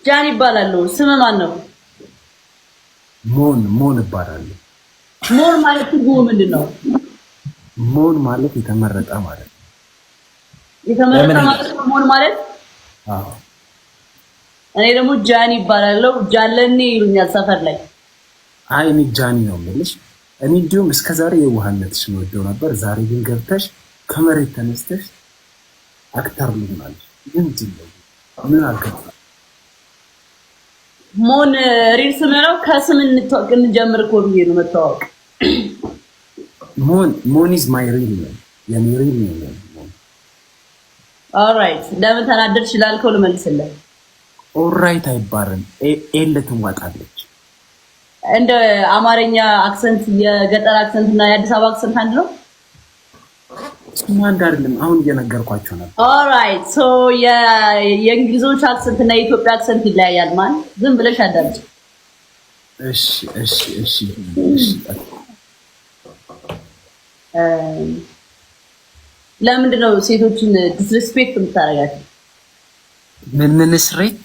ጃን ይባላሉ። ስም ማን ነው? ሞን ሞን እባላለሁ። ሞን ማለት ትርጉሙ ምንድን ነው? ሞን ማለት የተመረጠ ማለት ነው። የተመረጠ ማለት ነው ሞን ማለት። አዎ። እኔ ደግሞ ጃን ይባላለሁ። ጃለኔ ይሉኛል ሰፈር ላይ። አይ እኔ ጃኒ ነው የምልሽ። እኔ እንዲሁም እስከዛሬ የዋህነትሽን ወደው ነበር። ዛሬ ግን ገብተሽ ከመሬት ተነስተሽ actor ልሆናለሽ። ምንድን ነው? ምን አልገባም። ሞን real ስም ነው። ከስም እንተዋወቅ እንጀምር እኮ ብዬ ነው መተዋወቅ። ሞን ሞን is my real ነው፣ የኔ real ነው ሞን። Alright፣ ለምን ተናደድሽ ላልከው ልመልስልህ። Alright አይባልም። L ትዋጣለች። እንደ አማርኛ accent የገጠር accent እና የአዲስ አበባ accent አንድ ነው። እሱማ አንድ አይደለም። አሁን እየነገርኳቸው ነበር። Alright, so የእንግሊዞች accent እና የኢትዮጵያ accent ይለያያል። ማን ዝም ብለሽ አዳምጪ። እሺ። ለምንድን ነው ሴቶችን disrespect የምታደርጋቸው? ምን ምን ስሬት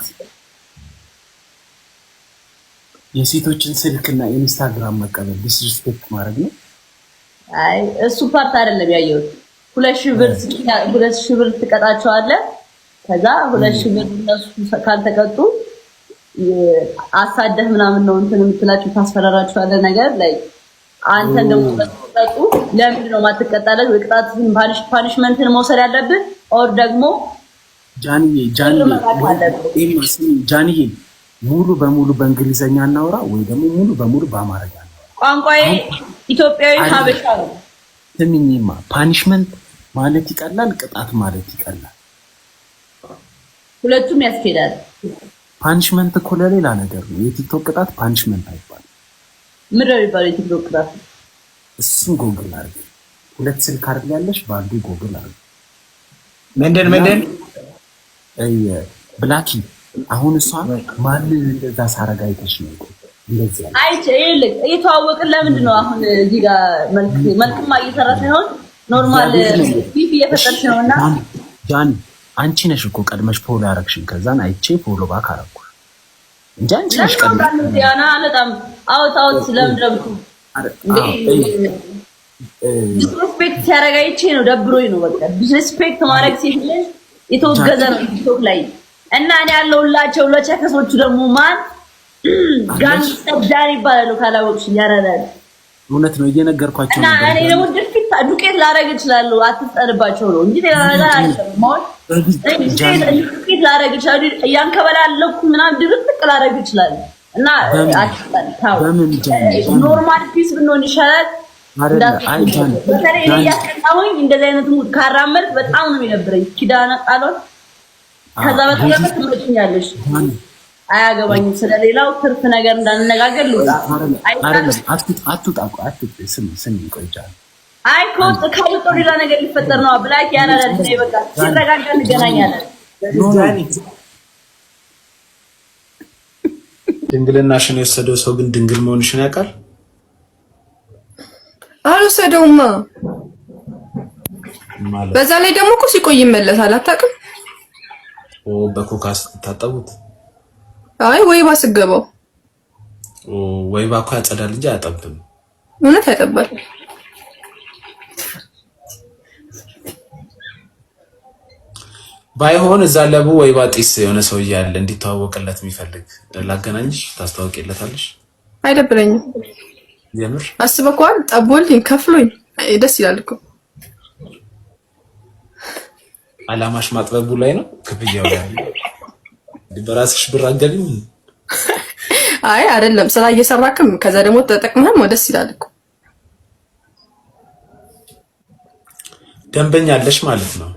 የሴቶችን ስልክና ኢንስታግራም መቀበል disrespect ማድረግ ነው? አይ እሱ part አይደለም ያየሁት። 2,000 ብር፣ 2,000 ብር ትቀጣቸዋለህ። ከዛ 2,000 ብር እነሱ ካልተቀጡ አሳደህ ምናምን ነው እንትን የምትላቸው፣ ታስፈራራቸዋለህ ነገር ላይ። አንተን ደግሞ ቀጡ። ለምንድን ነው የማትቀጣለት? ወይ ቅጣትን punishment ን መውሰድ ያለብህ or ደግሞ ጃንዬ ጃንዬ ጃንዬ፣ ሙሉ በሙሉ በእንግሊዘኛ እናውራ ወይ ደግሞ ሙሉ በሙሉ በአማርኛ እናውራ? ቋንቋዬ ኢትዮጵያዊ ሀበሻ ነው። ስሚኝማ፣ punishment ማለት ይቀላል፣ ቅጣት ማለት ይቀላል። ሁለቱም ያስኬዳል። Punishment እኮ ለሌላ ነገር ነው። የቲክቶክ ቅጣት punishment አይባልም። ምንድን ነው የሚባለው የቲክቶክ ቅጣት? እሱን ጎግል አድርጊ። ሁለት ስልክ አይደል ያለሽ? በአንዱ ጎግል አድርጊ። ምንድን ምንድን? ብላኪ፣ አሁን እሷ ማንን እንደዛ ሳረጋ አይተሽ ነው እንደዚህ ያለ? አይቼ ይኸውልህ፣ እየተዋወቅን ለምንድን ነው አሁን እዚህ ጋር መልክ መልክማ እየሰራ ሳይሆን normal beef እየፈጠርሽ ነው እና ጃን፣ አንቺ ነሽ እኮ ቀድመሽ follow ያረግሽኝ። ከዛን አይቼ follow back አረኩሽ እንጂ አንቺ ነሽ ቀድመሽ። ዲያና በጣም out out ለምንድን ነው disrespect ሲያደርግ አይቼ ነው፣ ደብሮኝ ነው። በቃ disrespect ማድረግ ሴት ልጅ የተወገዘ ነው ቲክቶክ ላይ። እና እኔ ያለሁላቸው ለቸከሶቹ ደግሞ ማን gangster ጃን ይባላሉ። ካላወቅሽ ያረዳል። እውነት ነው፣ እየነገርኳቸው እና እኔ ደግሞ ድፊት ዱቄት ላደርግ እችላለሁ። አትፍጠንባቸው ነው እንጂ ሌላ ነገር አይደለም። ማለት ዱቄት ላደርግ እችላለሁ። እያንከበላለኩ ምናምን ድብልቅ ላደርግ እችላለሁ። እና አትፍጠን፣ ተው። Normal peace ብንሆን ይሻላል። በተለይ እኔ እያስቀጣሁኝ እንደዚህ አይነት mood ካራመድክ በጣም ነው የሚደብረኝ። ኪዳነ ቃሎን ከዛ በተረፈ ትመጭኛለሽ። አያገባኝም። ስለሌላው ትርፍ ነገር እንዳንነጋገር ልውጣ። አትውጣ፣ አትውጣ። ስሚ ስሚ፣ ቆይ ጃን። አይ ከወጣሁ ሌላ ነገር ሊፈጠር ነው። ብላክ ያራዳል። በቃ ሲረጋጋ እንገናኛለን። ድንግልናሽን የወሰደው ሰው ግን ድንግል መሆንሽን ያውቃል? አልወሰደውማ። በዛ ላይ ደግሞ እኮ ሲቆይ ይመለሳል። አታውቅም? በኮካ ስትታጠቡት? አይ ወይባ ስገባው። ወይባ እኮ ያጸዳል እንጂ አያጠብም። እውነት ያጠባል። ባይሆን እዛ ለቡ ወይባ ጢስ የሆነ ሰውዬ አለ እንዲተዋወቅለት የሚፈልግ፣ ላገናኝሽ፣ ታስተዋውቂለታለሽ? አይደብረኝም። የምር? አስበከዋል? ጠቦልኝ ከፍሎኝ ደስ ይላል እኮ። አላማሽ ማጥበቡ ላይ ነው፣ ክፍያው ላይ በራስሽ ብር አትገቢም? አይ አይደለም፣ ስራ እየሰራክም ከዛ ደግሞ ተጠቅመህም ደስ ይላል እኮ። ደንበኛ አለሽ ማለት ነው።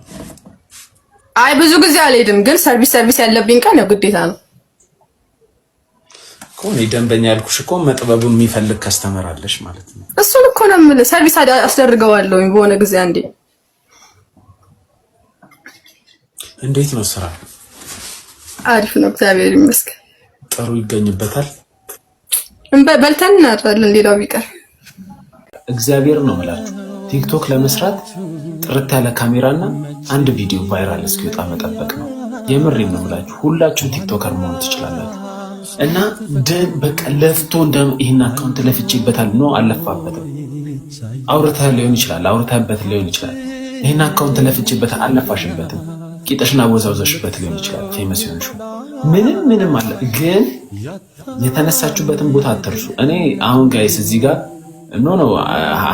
አይ ብዙ ጊዜ አልሄድም፣ ግን service service ያለብኝ ቀን ያው ግዴታ ነው። እኮ እኔ ደንበኛ ያልኩሽ እኮ መጥበቡን የሚፈልግ customer አለሽ ማለት ነው። እሱን እኮ ነው የምልህ። Service አስደርገዋለሁ በሆነ ጊዜ አንዴ። እንዴት ነው ስራ? አሪፍ ነው፣ እግዚአብሔር ይመስገን። ጥሩ ይገኝበታል። በልተን እናድራለን፣ ሌላው ቢቀር። እግዚአብሔር ነው የምላችሁ። ቲክቶክ ለመስራት ጥርት ያለ ካሜራና አንድ ቪዲዮ viral እስኪወጣ መጠበቅ ነው። የምሬን ነው የምላችሁ። ሁላችሁም TikToker መሆን ትችላላችሁ። እና በቃ ለፍቶ ይህን account ለፍቼበታል ነው፣ አልለፋበትም። አውርተህ ሊሆን ይችላል፣ አውርተህበት ሊሆን ይችላል። ይህን account ለፍቼበታል፣ አልለፋሽበትም። ቂጥሽን አወዛውዘሽበት ሊሆን ይችላል። Famous ይሆንሽው ምንም ምንም አለ፣ ግን የተነሳችሁበትን ቦታ አትርሱ። እኔ አሁን guys እዚህ ጋር no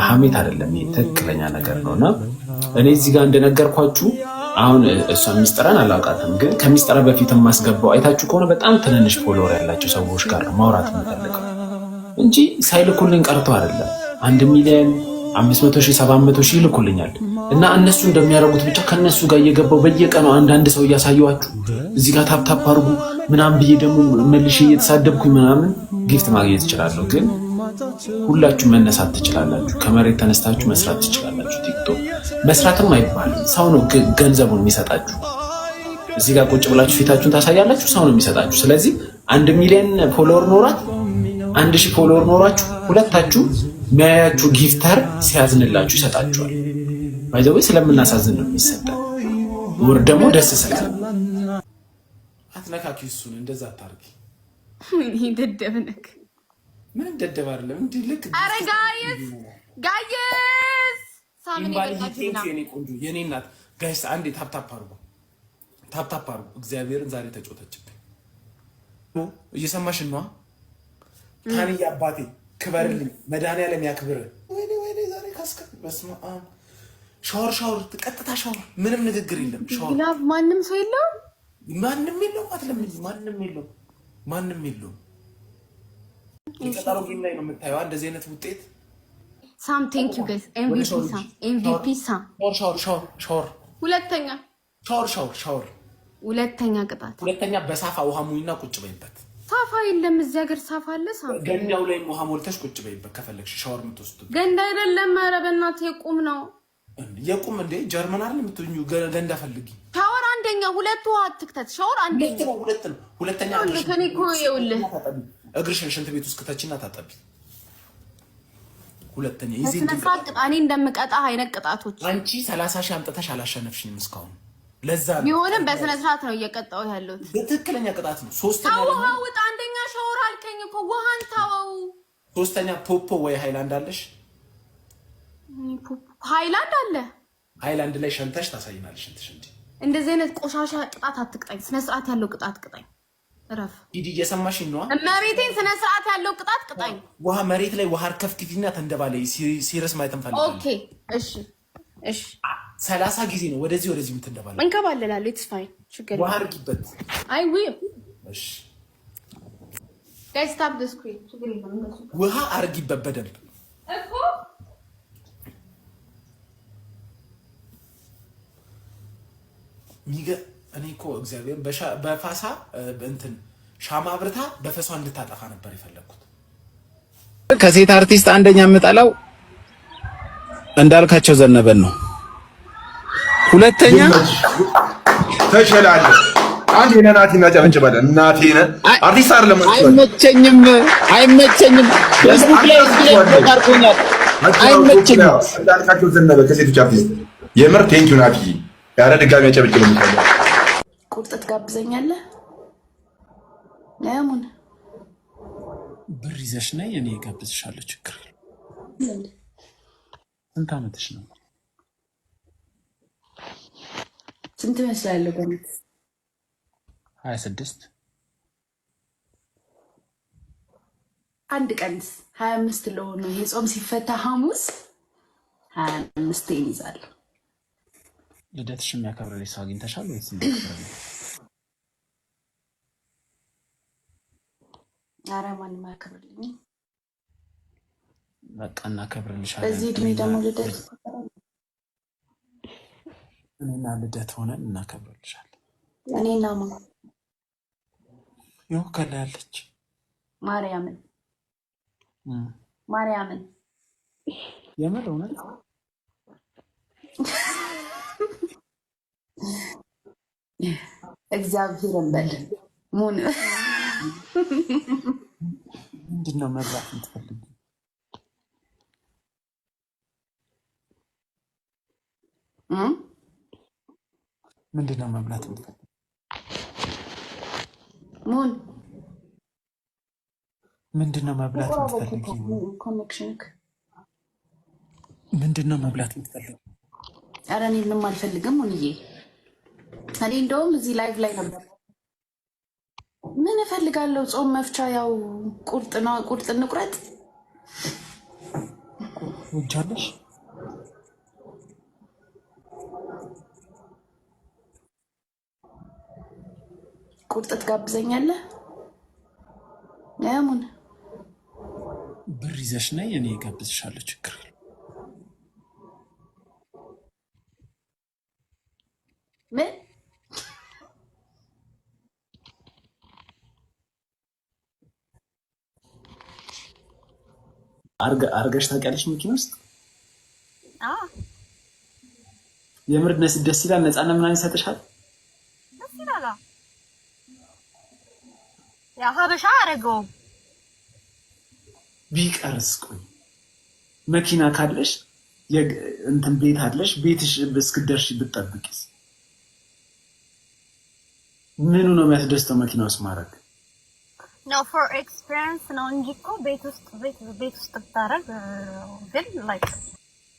ሀሜት አይደለም፣ ይሄ ትክክለኛ ነገር ነው። እና እኔ እዚህ ጋር እንደነገርኳችሁ አሁን እሷ ሚስጥራን አላውቃትም፣ ግን ከሚስጥራ በፊት የማስገባው አይታችሁ ከሆነ በጣም ትንንሽ follower ያላቸው ሰዎች ጋር ነው ማውራት የምፈልገው እንጂ ሳይልኩልኝ ቀርቶ አይደለም። 1,500,000 700,000 ይልኩልኛል እና እነሱ እንደሚያደርጉት ብቻ ከእነሱ ጋር እየገባው በየቀኑ አንዳንድ ሰው እያሳየኋችሁ እዚህ ጋር tap tap አድርጉ ምናምን ብዬ ደግሞ መልሼ እየተሳደብኩኝ ምናምን gift ማግኘት እችላለሁ። ግን ሁላችሁ መነሳት ትችላላችሁ። ከመሬት ተነስታችሁ መስራት ትችላላችሁ። ቲክቶክ መስራትም አይባልም፣ ሰው ነው ገንዘቡን የሚሰጣችሁ። እዚህ ጋር ቁጭ ብላችሁ ፊታችሁን ታሳያላችሁ፣ ሰው ነው የሚሰጣችሁ። ስለዚህ 1 ሚሊዮን follower ኖራት 1,000 follower ኖራችሁ ሁለታችሁ የሚያያችሁ gifter ሲያዝንላችሁ ይሰጣችኋል። By the way ስለምናሳዝን ነው የሚሰጠን። ወር ደግሞ ደስ ስለ አትነካኪ፣ እሱን እንደዛ አታርጊ። ደደብ ነህ። ምንም ደደብ አይደለም። እንዲህ ልክ ኧረ guys guys ሳምን የኔ ቆንጆ የኔ እናት guys፣ አንዴ tap tap አድርጉ፣ tap tap አድርጉ። እግዚአብሔርን ዛሬ ተጫወተችብኝ። እየሰማሽ ነዋ። ታንዬ አባቴ ክበርልኝ፣ መድኃኒዓለም ያክብር። ወይኔ ወይኔ፣ ዛሬ ካስከ በስመ አብ። ሻወር ሻወር፣ ቀጥታ ሻወር፣ ምንም ንግግር የለም። ሻወር Glove ማንም ሰው የለውም፣ ማንም የለውም። አትለምኝ፣ ማንም የለውም፣ ማንም የለውም። የቀጠሮ game ላይ ነው የምታየው እንደዚህ አይነት ውጤት። ሳም thank you guys። MVP ሳም፣ MVP ሳም። ሻወር ሻወር ሻወር፣ ሁለተኛ ሻወር ሻወር ሻወር፣ ሁለተኛ ቅጣት፣ ሁለተኛ በሳፋ ውሃ ሙይና ቁጭ በይበት። ሳፋ የለም እዚህ ሀገር ሳፋ አለ? ሳፋ ገንዳው ላይ ውሃ ሞልተሽ ቁጭ በይበት ከፈለግሽ ሻወር የምትወስዱ። ገንዳ አይደለም፣ ኧረ በእናትህ የቁም ነው። የቁም እንዴ? ጀርመን አይደል የምትኙ? ገንዳ ፈልጊ። ሻወር አንደኛ፣ ሁለት ውሃ አትክተት። ሻወር አንደኛ፣ ሁለት ነው። ሁለተኛ እኔ እኮ ይኸውልህ እግርሽን ሽንት ቤት ውስጥ ክተችና ታጠቢ። ሁለተኛ በስነ ስርዓት ቅጣ። እኔ እንደምቀጣህ አይነት ቅጣቶች አንቺ 30,000 አምጥተሽ አላሸነፍሽኝም እስካሁን። ለዛ ነው ቢሆንም በስነ ስርዓት ነው እየቀጣሁ ያለሁት። በትክክለኛ ቅጣት ነው። ሶስተኛ ውሃ ውጥ። አንደኛ ሻወር አልከኝ እኮ ውሃን ተወው። ሶስተኛ ፖፖ ወይ ሃይላንድ አለሽ? ሃይላንድ አለ። ሃይላንድ ላይ ሸንተሽ ታሳይናለሽ። ሽንትሽ እንጂ እንደዚህ አይነት ቆሻሻ ቅጣት አትቅጣኝ። ስነ ስርዓት ያለው ቅጣት ቅጣኝ። እረፍ። ሂዲ፣ እየሰማሽኝ ነዋ። እመቤቴን ስነ ስርዓት ያለው ቅጣት ቅጣኝ። ውሃ መሬት ላይ ውሃ አርከፍክፊና ተንደባለይ። ሲረስ ማየት እንፈልጋለን። Okay እሺ፣ እሺ። 30 ጊዜ ነው ወደዚህ ወደዚህ የምትንደባለው። እንከባለላለሁ። It's fine፣ ችግር ውሃ አድርጊበት። I will እሺ guys tap the screen። ችግር የለም። ውሃ አድርጊበት በደንብ እኮ። እኔ እኮ እግዚአብሔር በፋሳ እንትን ሻማ አብርታ በፈሷ እንድታጠፋ ነበር የፈለግኩት። ከሴት አርቲስት አንደኛ የምጠላው እንዳልካቸው ዘነበን ነው። ሁለተኛ ተሸላለህ። አንድ የነናቲ እናጨበጭባለን። እናቴ ነህ አርቲስት አይደለም። አይመቸኝም፣ አይመቸኝም። ፌስቡክ ላይ አድርጎኛል። አይመቸኝም። እንዳልካቸው ዘነበ ከሴቶች አርቲስት የምር thank you ናቲ። ያረ ድጋሚ አጨብጭብ። ቁርጥ ትጋብዘኛለህ? ለሙን ብር ይዘሽ ነይ፣ እኔ እጋብዝሻለሁ። ችግር የለም። ስንት ዓመትሽ ነው? ስንት እመስላለሁ? በእውነት 26። አንድ ቀንስ 25 ለሆኑ የጾም ሲፈታ ሐሙስ 25 ይይዛለሁ። ልደትሽ የሚያከብርልሽ ሰው አግኝተሻል ወይስ የሚያከብርልሽ? ኧረ ማንም አያከብርልኝም። በቃ እናከብርልሻለን። በዚህ እድሜ ደግሞ ልደት እኔና ልደት ሆነን እናከብርልሻለን። እኔና ማ ይኸው ከላይ አለች። ማርያምን ማርያምን የምር እውነት። እግዚአብሔርን በል ሙን። ምንድን ነው መብላት የምትፈልጊው? ምንድን ነው መብላት የምትፈልጊው? ሙን። ምንድን ነው መብላት የምትፈልጊው? Connection ክ። ምንድን ነው መብላት የምትፈልጊው? ኧረ እኔ ምንም አልፈልግም ሙንዬ። እኔ እንደውም እዚህ live ላይ ነበር። ምን እፈልጋለሁ? ጾም መፍቻ ያው ቁርጥ ነው። ቁርጥ እንቁረጥ። ትወጃለሽ? ቁርጥ ትጋብዘኛለህ? ሙን። ብር ይዘሽ ነይ፣ እኔ እጋብዝሻለሁ። ችግር የለውም። ምን? አርገሽ ታውቂያለሽ? መኪና ውስጥ የምር ደስ ይላል። ነፃነት ምናምን ይሰጥሻል። ደስ ይላል። ያው ሀበሻ አረገው። ቢቀርስ? ቆይ፣ መኪና ካለሽ፣ እንትን ቤት አለሽ፣ ቤትሽ እስክትደርሺ ብትጠብቂስ? ምኑ ነው የሚያስደስተው መኪና ውስጥ ማድረግ? No, for experience ነው እንጂ እኮ ቤት ውስጥ ብታረግ ግን like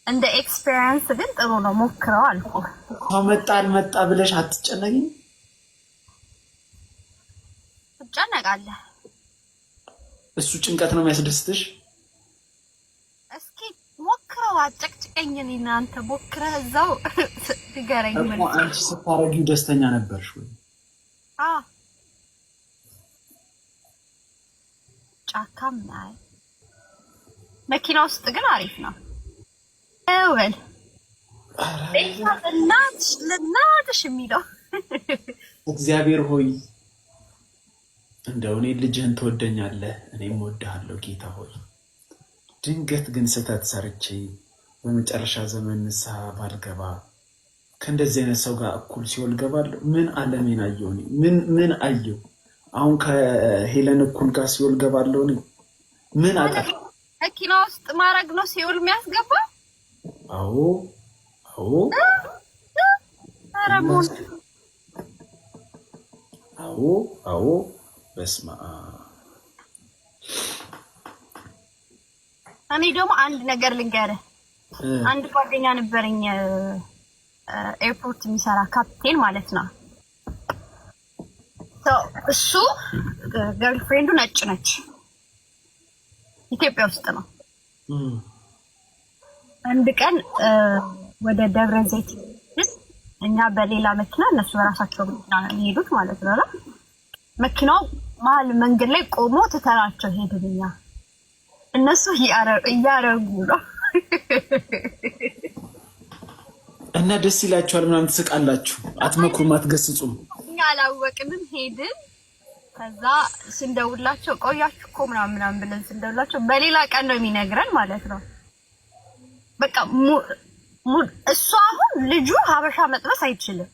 እንደ experience ግን ጥሩ ነው። ሞክረው አልኩ። ሰው መጣ አልመጣ ብለሽ አትጨነቂም? ትጨነቃለህ። እሱ ጭንቀት ነው የሚያስደስትሽ? እስኪ ሞክረው፣ አጨቅጭቀኝ። እኔን አንተ ሞክረህ እዛው ንገረኝ። እኮ አንቺ ስታረጊው ደስተኛ ነበርሽ ወይ? አዎ፣ ጫካም ናይ መኪና ውስጥ ግን አሪፍ ነው። ወል እናትሽ ለእናትሽ የሚለው። እግዚአብሔር ሆይ፣ እንደው እኔ ልጅህን ትወደኛለህ፣ እኔም እወድሃለሁ ጌታ ሆይ። ድንገት ግን ስህተት ሰርቼ በመጨረሻ ዘመን ንስሐ ባልገባ ከእንደዚህ አይነት ሰው ጋር እኩል ሲኦል ገባለሁ። ምን ዓለሜን አየሁ እኔ? ምን ምን አየሁ? አሁን ከሄለን እኩል ጋር ሲኦል ገባለሁ እኔ? ምን አጠፋ? መኪና ውስጥ ማድረግ ነው ሲኦል የሚያስገባ? አዎ። ኧረ ሙን። አዎ። በስመ አብ። እኔ ደግሞ አንድ ነገር ልንገርህ። አንድ ጓደኛ ነበረኝ airport የሚሰራ፣ ካፕቴን ማለት ነው። እሱ girlfriend ኡ ነጭ ነች፣ ኢትዮጵያ ውስጥ ነው። አንድ ቀን ወደ ደብረ ዘይት እኛ በሌላ መኪና፣ እነሱ በራሳቸው መኪና ነው የሚሄዱት ማለት ነው። መኪናው መሀል መንገድ ላይ ቆሞ ትተናቸው ሄድን እኛ። እነሱ እያረጉ ነው። እና ደስ ይላችኋል ምናምን ትስቃላችሁ፣ አትመክሩም፣ አትገስጹም? እኛ አላወቅንም፣ ሄድን። ከዛ ስንደውላቸው ቆያችሁ እኮ ምናምን ምናምን ብለን ስንደውላቸው በሌላ ቀን ነው የሚነግረን ማለት ነው። በቃ እሱ አሁን ልጁ ሀበሻ መጥበስ አይችልም።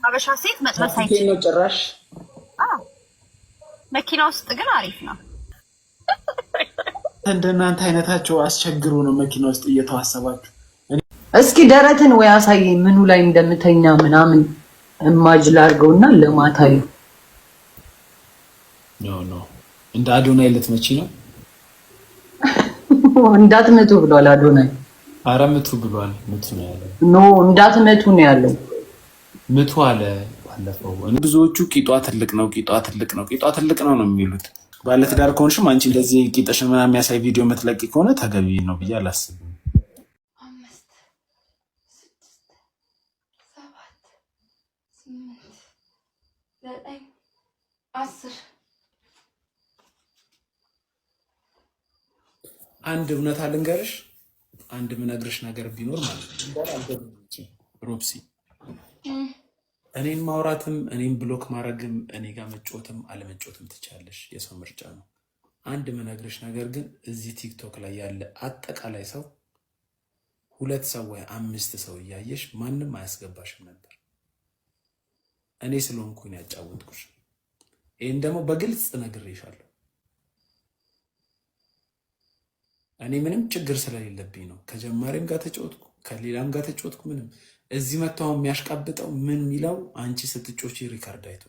ሀበሻ ሴት መጥበስ አይችልም ነው ጭራሽ። አዎ፣ መኪና ውስጥ ግን አሪፍ ነው። እንደናንተ አይነታቸው አስቸግሮ ነው መኪና ውስጥ እየተዋሰባችሁ። እስኪ ደረትን ወይ አሳየኝ፣ ምኑ ላይ እንደምተኛ ምናምን እማጅ ላድርገውና ለማታዩ። No, no፣ እንደ አዶናይ ልትመቺ ነው? እንዳትመቱ ብሏል አዶናይ። ኧረ ምቱ ብሏል። ምቱ ነው ያለው። No፣ እንዳትመቱ ነው ያለው። ምቱ አለ ባለፈው። ብዙዎቹ ቂጧ ትልቅ ነው፣ ቂጧ ትልቅ ነው፣ ቂጧ ትልቅ ነው ነው የሚሉት። ባለትዳር ከሆንሽም አንቺ እንደዚህ ቂጥሽን ምናምን የሚያሳይ ቪዲዮ የምትለቂ ከሆነ ተገቢ ነው ብዬ አላስብም። አምስት፣ ስድስት፣ ሰባት፣ ስምንት፣ ዘጠኝ፣ 10። አንድ እውነት ልንገርሽ፣ አንድ ምነግርሽ ነገር ቢኖር ማለት ነው ሮብሲ፣ እኔን ማውራትም እኔን block ማድረግም እኔ ጋር መጫወትም አለመጫወትም ትችያለሽ፣ የሰው ምርጫ ነው። አንድ ምነግርሽ ነገር ግን እዚህ ቲክቶክ ላይ ያለ አጠቃላይ ሰው ሁለት ሰው ወይ አምስት ሰው እያየሽ ማንም አያስገባሽም ነበር። እኔ ስለሆንኩኝ ያጫወትኩሽ። ይህን ደግሞ በግልጽ ነግሬሻለሁ። እኔ ምንም ችግር ስለሌለብኝ ነው። ከጀማሪም ጋር ተጫወትኩ፣ ከሌላም ጋር ተጫወትኩ። ምንም እዚህ መጥተው የሚያሽቃብጠው ምን የሚለው አንቺ ስትጮቺ record አይቶ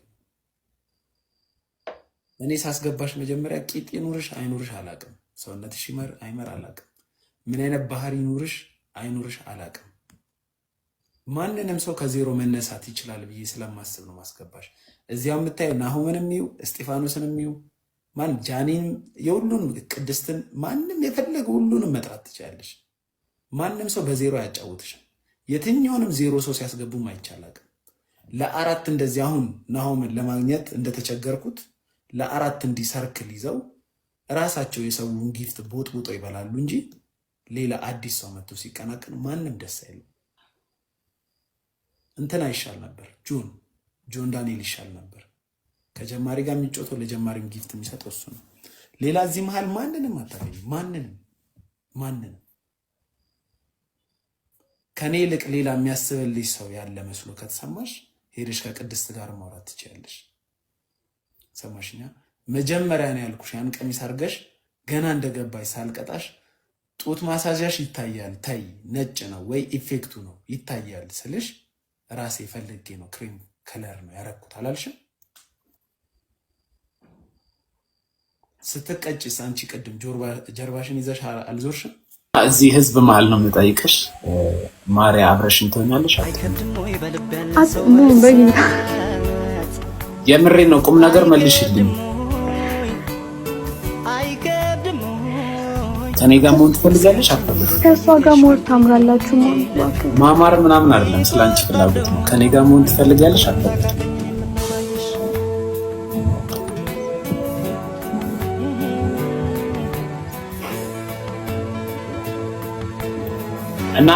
እኔ ሳስገባሽ መጀመሪያ ቂጥ ይኑርሽ አይኑርሽ አላቅም። ሰውነትሽ ይመር አይመር አላቅም። ምን አይነት ባህሪ ይኑርሽ አይኑርሽ አላቅም። ማንንም ሰው ከዜሮ መነሳት ይችላል ብዬ ስለማስብ ነው ማስገባሽ። እዚያው የምታየው ናሁምንም ይው እስጢፋኖስንም ይው ማን ጃኒን የሁሉንም ቅድስትን ማንም የፈለገ ሁሉንም መጥራት ትችላለሽ። ማንም ሰው በዜሮ አያጫውትሽም። የትኛውንም ዜሮ ሰው ሲያስገቡም አይቻላቅም። ለአራት እንደዚህ አሁን ናሆምን ለማግኘት እንደተቸገርኩት ለአራት እንዲህ circle ይዘው እራሳቸው የሰውን gift ቦጥቡጦ ይበላሉ እንጂ ሌላ አዲስ ሰው መጥቶ ሲቀናቀን ማንም ደስ አይልም። እንትና ይሻል ነበር፣ ጆን ዳንኤል ይሻል ነበር። ከጀማሪ ጋር የሚጫወተው ለጀማሪም gift የሚሰጠው እሱ ነው። ሌላ እዚህ መሀል ማንንም አታገኝም። ማንንም ማንንም ከኔ ይልቅ ሌላ የሚያስብልሽ ሰው ያለ መስሎ ከተሰማሽ ሄደሽ ከቅድስት ጋር ማውራት ትችያለሽ። ሰማሽኛ? መጀመሪያ ነው ያልኩሽ። ያን ቀሚስ አድርገሽ ገና እንደገባሽ ሳልቀጣሽ ጡት ማሳዣሽ ይታያል፣ ታይ ነጭ ነው ወይ effect ኡ ነው ይታያል ስልሽ ራሴ ፈልጌ ነው cream color ነው ያረኩት አላልሽም? ስትቀጭስ አንቺ ቅድም ጀርባሽን ይዘሽ አልዞርሽም? እዚህ ህዝብ መሀል ነው የምጠይቅሽ። ማሪያ አብረሽን ትሆኛለሽ? የምሬን ነው። ቁም ነገር መልሽልኝ። ከኔ ጋር መሆን ትፈልጋለሽ? አትፈልግም? ከእሷ ጋር more ታምራላችሁ። ማማር ምናምን አይደለም፣ ስለ አንቺ ፍላጎት ነው። ከኔ ጋር መሆን ትፈልጋለሽ? አትፈልግም? እና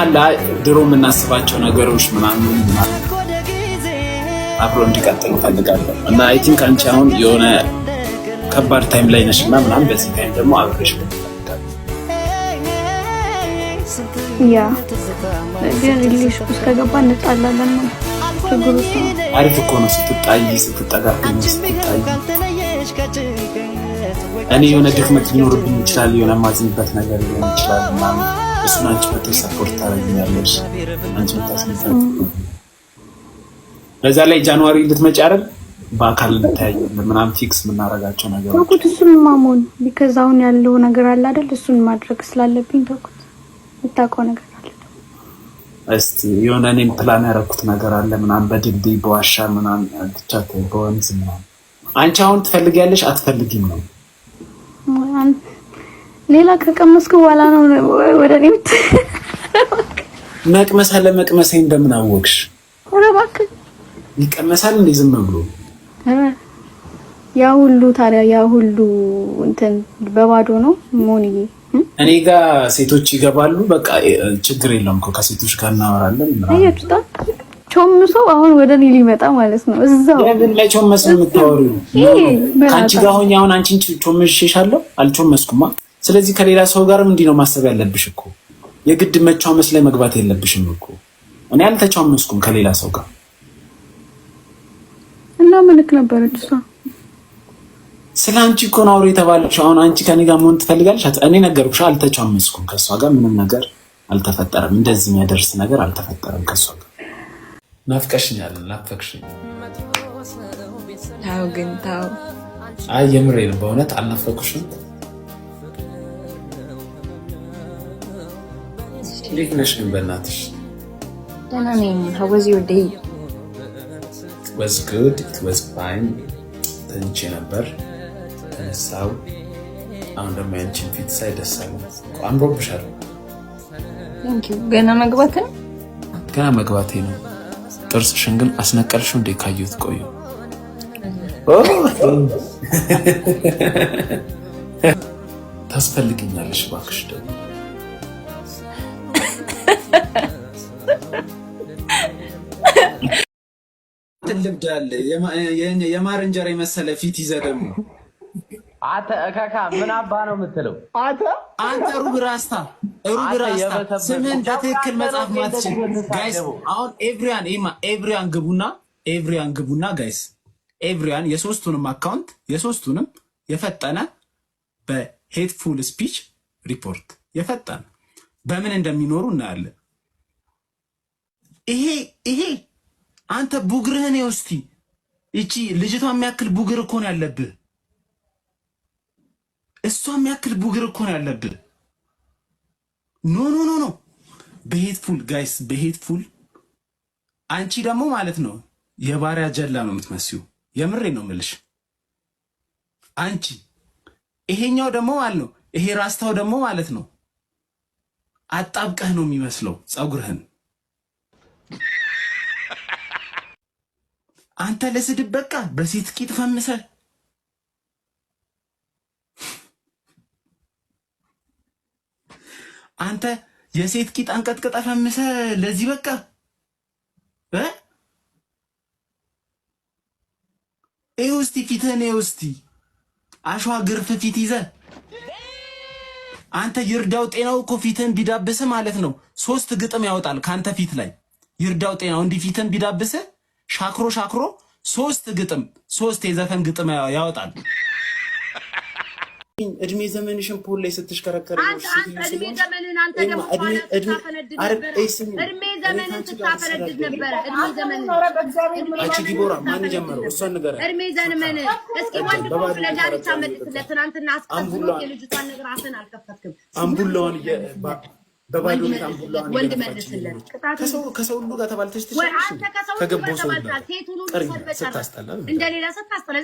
ድሮ የምናስባቸው ነገሮች ምናምን አብሮ እንዲቀጥል እፈልጋለሁ። እና I think አንቺ አሁን የሆነ ከባድ time ላይ ነሽ እና ምናምን በዚህ time ደግሞ አብሬሽ Yeah ግን relation ውስጥ ከገባ እንጣላለን ነው ችግሩ። አሪፍ እኮ ነው ስትጣይ፣ ስትጠጋገኝ፣ ስትጣይ እኔ የሆነ ድክመት ሊኖርብኝ ይችላል፣ የሆነ የማዝንበት ነገር ሊሆን ይችላል ምናምን እሱን አንቺ መተሽ support ታደርጊኛለሽ። አንቺ መታስመጣት በዛ ላይ January ልትመጪ አይደል? በአካል እንተያያለን ምናምን fix የምናደርጋቸው ነገሮች ተውኩት። እሱን ማሞን because አሁን ያለው ነገር አለ አይደል? እሱን ማድረግ ስላለብኝ ተውኩት። የምታውቀው ነገር አለ። እስቲ የሆነ እኔም ፕላን ያደረኩት ነገር አለ ምናምን በድልድይ በዋሻ ምናምን ብቻ በወንዝ ምናምን። አንቺ አሁን ትፈልጊያለሽ አትፈልጊም ነው? ሌላ ከቀመስኩ በኋላ ነው ወደ እኔ መቅመስ አለ። መቅመሴ እንደምን አወቅሽ? ኧረ እባክህ ይቀመሳል እንዴ ዝም ብሎ? ያ ሁሉ ታዲያ ያ ሁሉ እንትን በባዶ ነው ሞንዬ። እኔ ጋር ሴቶች ይገባሉ። በቃ ችግር የለውም እኮ ከሴቶች ጋር እናወራለን። አያችሁታ ቾምሶ አሁን ወደ እኔ ሊመጣ ማለት ነው። እዛው ለምን ለቾመስ ነው የምታወሪው? ከአንቺ ጋር ሆኜ አሁን አንቺን ቾምሼሻለሁ? አልቾመስኩማ። ስለዚህ ከሌላ ሰው ጋርም እንዲህ ነው ማሰብ ያለብሽ እኮ። የግድ መቻመስ ላይ መግባት የለብሽም እኮ። እኔ አልተቻመስኩም ከሌላ ሰው ጋር። እና ምንክ ነበረች እሷ? ስለ አንቺ እኮ ነው አውሪ የተባለችው። አሁን አንቺ ከኔ ጋር መሆን ትፈልጋለሽ? እኔ ነገርኩሽ፣ አልተቻመስኩም ከእሷ ጋር ምንም ነገር አልተፈጠረም። እንደዚህ የሚያደርስ ነገር አልተፈጠረም ከእሷ ጋር። ናፍቀሽኛል፣ ናፈቅሽኝ። ታው ግን ታው። አይ የምሬ ነው፣ በእውነት አልናፈኩሽም? እንዴት ነሽ ግን በእናትሽ? ደህና ነኝ። How was your day? It was good, it was fine። ተኝቼ ነበር፣ ተነሳው። አሁን ደግሞ ያንቺን ፊት ሳይ ደስ አለኝ። አምሮብሻል። Thank you። ገና መግባት ነው? ገና መግባቴ ነው። ጥርስሽን ግን አስነቀልሽው እንዴ? ካየሁት ቆዩ። ታስፈልግኛለሽ እባክሽ ደግሞ። ልብድ አለ የማር እንጀራ የመሰለ ፊት ይዘህ ደግሞ አንተ እካካ ምን አባ ነው የምትለው? አንተ ሩብ ራስታ ሩብ ራስታ ስምህን በትክክል መጻፍ ማትችል guys። አሁን everyone ይማ everyone ግቡና everyone ግቡና guys everyone የሶስቱንም account የሶስቱንም የፈጠነ በ hateful speech report የፈጠነ በምን እንደሚኖሩ እናያለን። ይሄ አንተ ቡግርህን ይኸው እስቲ ይቺ ልጅቷ የሚያክል ቡግር እኮ ነው ያለብህ። እሷ የሚያክል ቡግር እኮ ነው ያለብህ። No, no, no, no, be hateful guys, be hateful። አንቺ ደግሞ ማለት ነው የባሪያ ጀላ ነው የምትመስዩ። የምሬ ነው የምልሽ። አንቺ ይሄኛው ደግሞ ማለት ነው፣ ይሄ ራስታው ደግሞ ማለት ነው አጣብቀህ ነው የሚመስለው ፀጉርህን። አንተ ለስድብ በቃ በሴት ቂጥ ፈምሰህ አንተ የሴት ቂጥ አንቀጥቅጠህ ፈምሰህ ለዚህ በቃ እ ይኸው እስቲ ፊትህን፣ ይኸው እስቲ አሸዋ ግርፍ ፊት ይዘህ አንተ። ይርዳው ጤናው እኮ ፊትህን ቢዳብስህ ማለት ነው 3 ግጥም ያወጣል ካንተ ፊት ላይ። ይርዳው ጤናው እንዲህ ፊትህን ቢዳብስህ ሻክሮ ሻክሮ 3 ግጥም፣ 3 የዘፈን ግጥም ያወጣል። እድሜ ዘመንሽን pole ላይ ስትሽከረከር አንተ እድሜ ዘመንህን አንተ ደግሞ ስታፈነድድ ነበረ። እድሜ ዘመንህን ስታፈነድድ ነበረ። እድሜ ዘመንህን አንቺ ዲቦራ ማን ጀመረው? እሷን ንገሪያት። እድሜ ዘመንህን እስኪ ወንድ ከሆንክ ለዳርቻ መልስለት። ትናንትና አስቀዝኖት የልጅቷን ነገር አፍህን አልከፈትክም። አምቡላዋን በባዶ ቤት አምቡላዋን ወንድ መልስለት። ከሰው ሁሉ ጋር ተባልተሽ ትችላለሽ። አንተ ከሰው ሁሉ ጋር ተባልተሃል። ሴቱን ሁሉ ሰድበህ ጨረስክ። እንደሌላ ስታስጠላ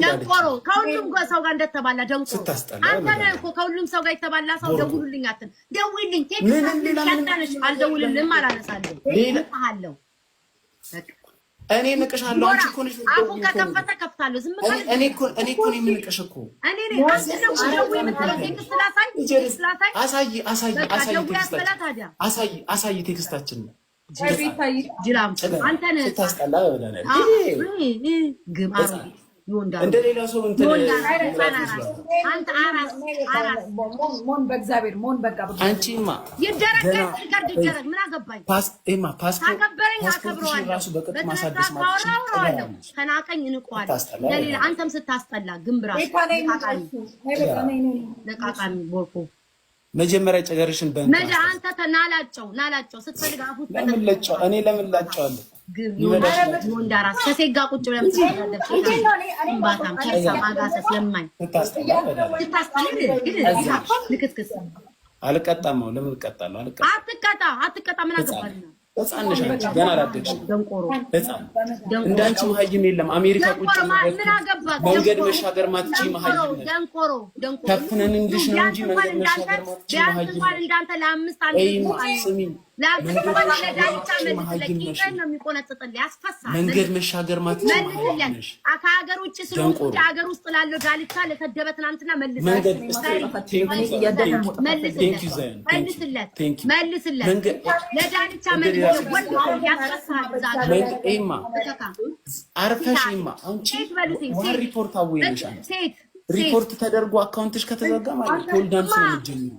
ደንቆሮ ከሁሉም ሰው ጋር እንደተባላ ደንቆሮ አንተ ነህ እኮ ከሁሉም ሰው ጋር የተባላ ሰው። ደውሉልኝ አትል፣ ደውልልኝ text አልደውልልህም፣ አላነሳልህም፣ እልሃለሁ። እኔ ንቅሻለሁ። አንቺ እኮ ነሽ አፉን ከከፈተ ከፍታለሁ። ዝም ካልክ እኔ እኮ እኔ እኮ ነኝ የምንቅሽ እኮ እኔ ነኝ። አንተ ነው ደውይ የምትለው። text ላሳይ፣ text ላሳይ፣ አሳይ፣ አሳይ፣ አሳይ፣ text አሳይ፣ አሳይ፣ text ኣችን ነው ጅራም አንተ ነህ ስታስጠላ። ግም እንደ ሌላ ሰው እንትን አንተ አራስ አራስ ሞን በእግዚአብሔር ሞን በቃ አንቺማ ይደረግ record ይደረግ። ምን አገባኝ? ፓስፖርት ታከበረኝ አከብረዋለሁ። ራሱ በቅጡ ማሳደስ ማለት ተናቀኝ እንቀዋለሁ። ለሌላ አንተም ስታስጠላ ግንብራ ለቃቃሚ ቦርኮ መጀመሪያ ጨገርሽን በእንትን መጀ አንተ ናላጨው ናላጨው ስትፈልግ አፉ ለምን ለጨው? እኔ ለምን ላጨዋለሁ? ወንድ አራስ ከሴት ጋር ቁጭ ብለህ የምትሰዳደብ እምባታም ከርሳም አጋሰስ ለማኝ ስታስጠላ ልክስክስ። አልቀጣም። ለምን እቀጣለሁ? አልቀጣም። አትቀጣ አትቀጣ። ምን አገባኝ? ህፃን ነሽ አንቺ፣ ገና አላደግሽም። ደንቆሮ ህፃን እንዳንቺ መሀይም የለም። አሜሪካ ቁጭ መንገድ መሻገር ማትችይ መሀይም ነሽ። ደንቆሮ ደንቆሮ ከፍነን እንልሽ ነው እንጂ መንገድ መሻገር ማትችይ ቢያንስ እንኳን እንዳንተ ለአምስት አንድ ስሚኝ፣ መንገድ መሻገር ማትችይ መሀይም ነሽ። ከሀገር ውጭ ስለሆንኩ ሀገር ውስጥ ላለው ዳልቻ ለሰደበ ትናንትና መልስለት መልስለት መልስለት ለዳልቻ መልስለት። ወንድ ያስፈሳል። አርፈሽ ይማ አንቺ ሪፖርት አወይነሽ ሴት ሪፖርት ተደርጎ account ሽ ከተዘጋ ማለት pole dance ነው የምትጀምሪው።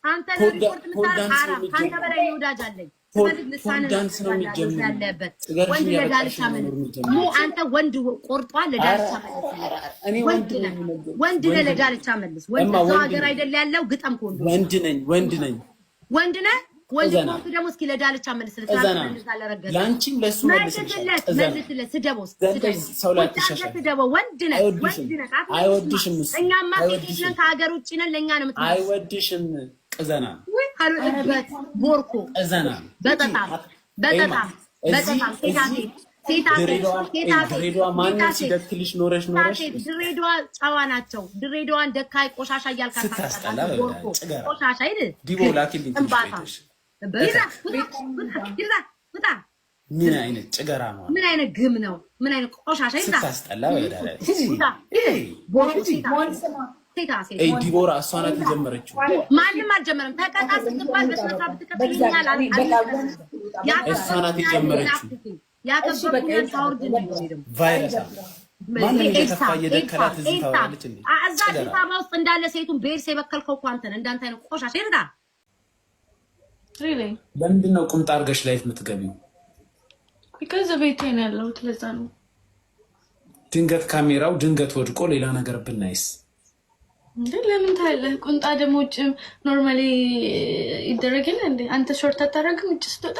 አንተ ሪፖርት የምታደርግ ከአንተ በላይ ወዳጅ አለኝ። pole dance ነው የሚጀምሪው። ወንድ ለዳልቻ መልስ። አንተ ወንድ ቆርጧል። ለዳልቻ መልስ። ወንድ ነህ፣ ወንድ ነህ። ለዳልቻ መልስ። ወንድ እዛው ሀገር አይደል ያለው? ግጠም ከወንዶች ወንድ ነኝ፣ ወንድ ነኝ፣ ወንድ ነህ። ወንድ ከሆንክ ደግሞ እስኪ ለዳልቻ መልስለት። ለአንቺም ለእሱ መልስለት፣ መልስለት። ስደበው፣ ስደበው። ወንድ ነህ፣ ወንድ ነህ። አይወድሽም። እኛማ ሴቶች ነን፣ ከሀገር ውጭ ነን። ለእኛ ነው የምትመልስ። አይወድሽም። ቅዘና አልወድበት ቦርኮ ቅዘና በጠጣም በጠጣም በጠጣም ሴታ ድሬዳዋ ማንም ሲደክልሽ ኖረሽ ኖረሽ ድሬዳዋ ጨዋ ናቸው። ድሬዳዋን ደካይ ቆሻሻ እያልክ ስታስጠላ ቆሻሻ አይደል? ዲቦ ላኪልኝ። ምን አይነት ጭገራ ነው? ምን አይነት ግም ነው? ምን አይነት ቆሻሻ ስታስጠላ። ዲቦራ እሷ ናት የጀመረችው። ማንም አልጀመረም። ተቀጣ ስትባል በስነ ስርዓት ብትቀጥል እሷ ናት የጀመረችው። ያከበርኩህን ታውርድ ቫይረስ ማንም እየተፋ እየደከላት እዚህ ታወራለች እንዴ? እዛ አዲስ አበባ ውስጥ እንዳለ ሴቱን በኤድስ የበከልከው እኮ አንተ ነህ። እንዳንተ አይነት ቆሻሻ ይርዳ። ለምንድን ነው ቁምጣ አድርገሽ live የምትገቢው? Because ቤቴ ነው ያለሁት፣ ለዛ ነው። ድንገት ካሜራው ድንገት ወድቆ ሌላ ነገር ብናይስ? እንዴ ለምን ታያለህ? ቁምጣ ደግሞ ውጭ normally ይደረግ የለ እንዴ? አንተ short አታደርግም ውጭ ስትወጣ?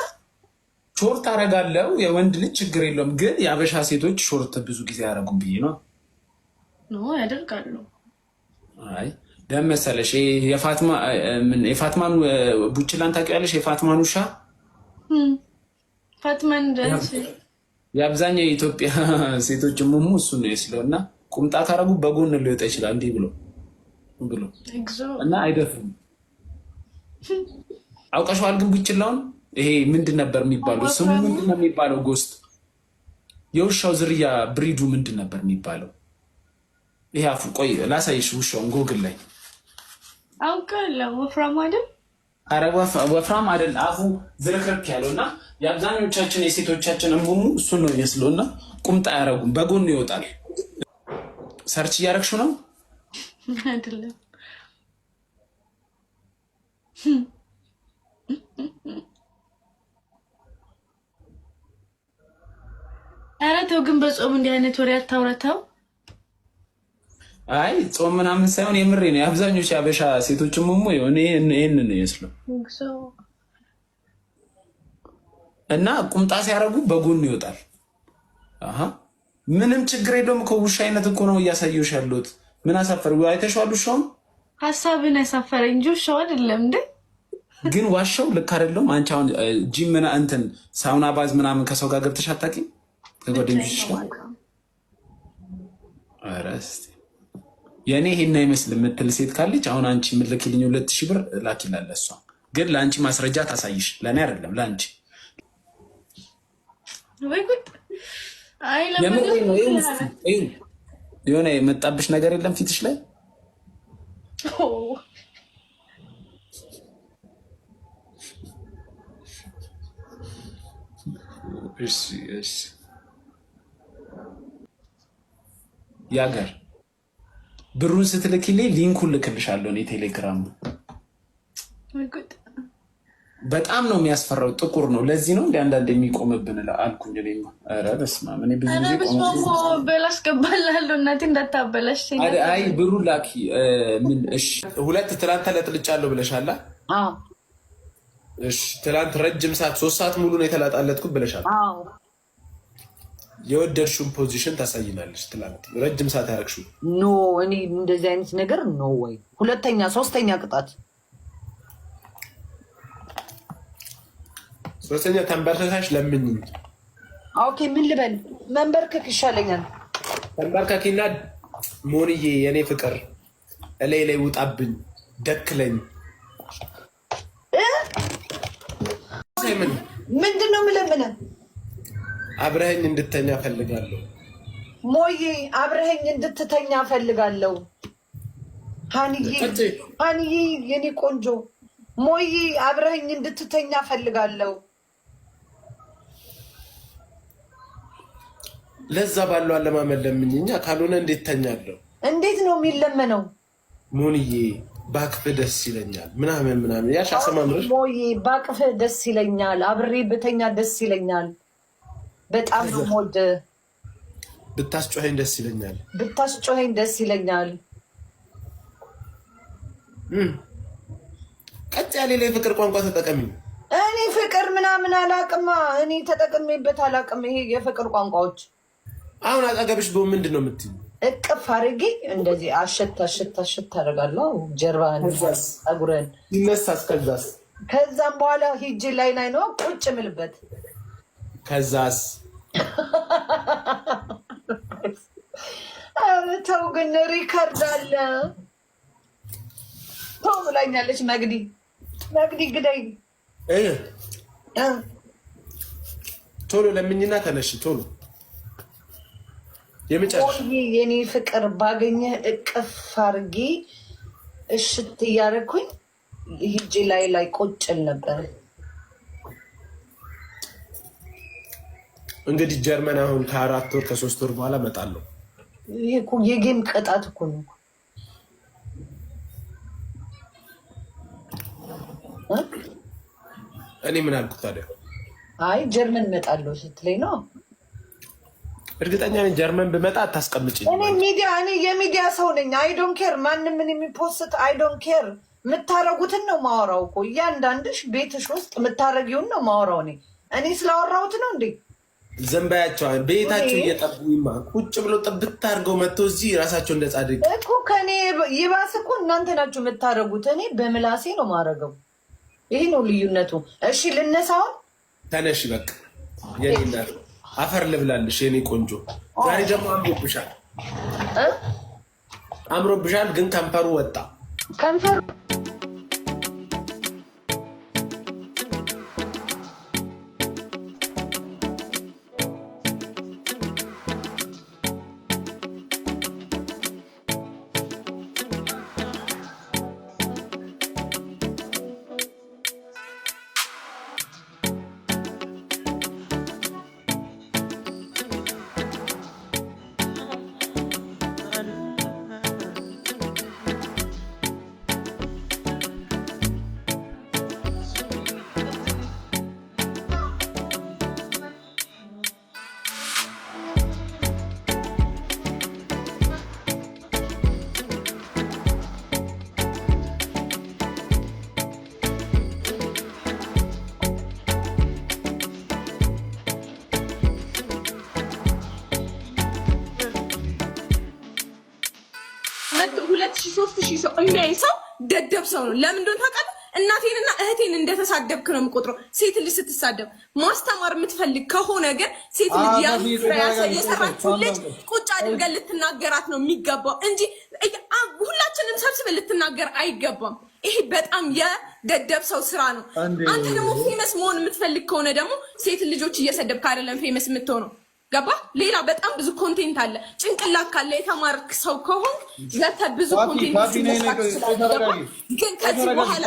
Short አረጋለው። የወንድ ልጅ ችግር የለውም፣ ግን የአበሻ ሴቶች short ብዙ ጊዜ አያረጉም ብዬ ነው። No፣ ያደርጋሉ። አይ ደም መሰለሽ የፋትማን ቡችላን ታውቂያለሽ? የፋትማን ውሻ። ፋትማን። የአብዛኛው የኢትዮጵያ ሴቶች ሙሙ እሱ ነው የስለው እና ቁምጣ ካረጉ በጎን ሊወጣ ይችላል እንዲህ ብሎ ብሎ እና አይደፍሩም። አውቀሽዋል ግን ቡችላውን ይሄ ምንድን ነበር የሚባለው? ስሙ ምንድን ነው የሚባለው? ጎስት የውሻው ዝርያ breed ኡ ምንድን ነበር የሚባለው? ይሄ አፉ፣ ቆይ ላሳይሽ ውሻውን ጎግል ላይ። አውቃለሁ። ወፍራም አይደል? ኧረ ወፍራም አይደል፣ አፉ ዝርክርክ ያለው እና የአብዛኞቻችን የሴቶቻችን እሙሙ እሱን ነው የሚመስለው እና ቁምጣ አያረጉም፣ በጎን ይወጣል። Search እያደረግሽው ነው? አይደለም። ኧረ ተው ግን በጾም እንዲህ አይነት ወሬ አታውራ ተው። አይ ጾም ምናምን ሳይሆን የምሬ ነው። የአብዛኞቹ የአበሻ ሴቶች ሙሙ የሆነ ይሄንን ነው የሚመስለው እና ቁምጣ ሲያደርጉ በጎን ይወጣል። አሃ ምንም ችግር የለውም እኮ፣ ውሻ አይነት እኮ ነው እያሳየሁሽ ያለሁት። ምን አሳፈር? አይተሽዋል ውሻውን? ሀሳብን ያሳፈረ እንጂ ውሻው አይደለም እንዴ። ግን ዋሻው ልክ አይደለም። አንቺ አሁን ጂም ምና እንትን sauna bath ምናምን ከሰው ጋር ገብተሽ አታውቂም? ከጓደኞችሽ ጋር? ኧረ እስኪ የእኔ ይሄን አይመስልም የምትል ሴት ካለች አሁን አንቺ የምትልኪልኝ 2000 ብር ላኪላለ። እሷ ግን ለአንቺ ማስረጃ ታሳይሽ፣ ለእኔ አይደለም ለአንቺ። ወይ ጉድ! አይ። የምሬን ነው። የሆነ የመጣብሽ ነገር የለም ፊትሽ ላይ? እሺ እሺ፣ ያገር ብሩን ስትልኪልኝ link ኡን ልክልሻለሁ እኔ ቴሌግራም። በጣም ነው የሚያስፈራው። ጥቁር ነው። ለዚህ ነው እንደ አንዳንድ የሚቆምብን አልኩኝ። እኔማ ኧረ በስመ አብ፣ እኔ ብዙ ጊዜ በል አስገባልሃለሁ። እናቴ እንዳታበላሽ። አይ ብሩን ላኪ። ምን? እሺ። ሁለት ትላንት ተለጥልጫለሁ ብለሻላ። እሺ ትላንት ረጅም ሰዓት፣ 3 ሰዓት ሙሉ ነው የተላጣለጥኩት ብለሻል። የወደድሽውን position ታሳይናለች። ትላንት ረጅም ሰዓት ያደረግሽው። No፣ እኔ እንደዚህ አይነት ነገር no way። ሁለተኛ ሶስተኛ ቅጣት። ሶስተኛ ተንበርከካሽ ለምኝኝ። Okay፣ ምን ልበል? መንበርከክ ይሻለኛል። ተንበርከኪና ሞንዬ የኔ ፍቅር እላይ ላይ ውጣብኝ ደክለኝ። ምንድን ነው የምለምነህ? አብረኸኝ እንድተኛ ፈልጋለሁ። ሞዬ አብረኸኝ እንድትተኛ ፈልጋለሁ። ሀንዬ ሀንዬ የኔ ቆንጆ ሞዬ አብረኸኝ እንድትተኛ ፈልጋለሁ። ለዛ ባለው አለማመን ለምኝኛ፣ ካልሆነ እንዴት ተኛለሁ? እንዴት ነው የሚለመነው? ሞንዬ ባቅፍ ደስ ይለኛል ምናምን ምናምን ያሽ አሰማምረሽ። ሞዬ ባቅፍ ደስ ይለኛል፣ አብሬ ብተኛ ደስ ይለኛል። በጣም ነው የምወድህ። ብታስጮኸኝ ደስ ይለኛል። ብታስጮኸኝ ደስ ይለኛል። ቀጥ ያለ የፍቅር ቋንቋ ተጠቀሚ። እኔ ፍቅር ምናምን አላቅማ። እኔ ተጠቅሜበት አላቅም። ይሄ የፍቅር ቋንቋዎች። አሁን አጠገብሽ በሆን ምንድን ነው የምትይኝ? እቅፍ አድርጌ እንደዚህ አሸት አሸት አሸት አደርጋለሁ። ጀርባህን፣ ፀጉርህን። ይነሳስ? ከዛስ? ከዛም በኋላ ሂጅ ላይ ላይ ነው ቁጭ ምልበት። ከዛስ? ኧረ ተው ግን record አለ። ተው ብላኛለች መግዲ። መግዲ ግደኝ። ቶሎ ለምኝና ተነሽ ቶሎ የመጨረሻ። የኔ ፍቅር ባገኘህ እቅፍ አድርጌ እሽት እያደረኩኝ ሂጄ ላይ ላይ ቆጭል ነበር። እንግዲህ ጀርመን አሁን ከ4 ወር ከ3 ወር በኋላ እመጣለሁ። ይሄ እኮ የ game ቅጣት እኮ ነው። እኔ ምን አልኩት ታዲያ? አይ ጀርመን እመጣለሁ ስትለኝ ነው። እርግጠኛ ነኝ ጀርመን ብመጣ አታስቀምጭኝ። እኔ ሚዲያ እኔ የሚዲያ ሰው ነኝ። I don't care ማንም ምን የሚ post፣ I don't care። የምታረጉትን ነው ማወራው እኮ፣ እያንዳንድሽ ቤትሽ ውስጥ የምታረጊውን ነው ማወራው እኔ። እኔ ስላወራሁት ነው እንዴ? ዝም በያቸው። ቤታቸው እየጠቡ ይማ ቁጭ ብሎ ጥብት አድርገው መጥተው እዚህ ራሳቸው እንደ ጻድቅ እኮ ከእኔ ይባስ እኮ እናንተ ናችሁ የምታደርጉት። እኔ በምላሴ ነው ማረገው። ይሄ ነው ልዩነቱ። እሺ ልነሳውን። ተነሽ በቃ የኔ እናት አፈር ልብላልሽ የኔ ቆንጆ። ዛሬ ደግሞ አምሮብሻል፣ አምሮብሻል። ግን ከንፈሩ ወጣ። ከንፈሩ 2000 3000 ሰው የሚያይ ሰው ደደብ ሰው ነው። ለምን እንደሆነ ታውቃለህ? እናቴንና እህቴን እንደተሳደብክ ነው የምቆጥረው። ሴት ልጅ ስትሳደብ ማስተማር የምትፈልግ ከሆነ ግን ሴት ልጅ የሰራችውን ልጅ ቁጭ አድርገን ልትናገራት ነው የሚገባው እንጂ ሁላችንም ሰብስበን ልትናገር አይገባም። ይሄ በጣም የደደብ ሰው ስራ ነው። አንተ ደግሞ famous መሆን የምትፈልግ ከሆነ ደግሞ ሴት ልጆች እየሰደብክ አይደለም famous የምትሆነው። ገባ? ሌላ በጣም ብዙ content አለ። ጭንቅላት ካለ የተማርክ ሰው ከሆንክ ዘተ ብዙ content መስራት ትችላለህ። ግን ከዚህ በኋላ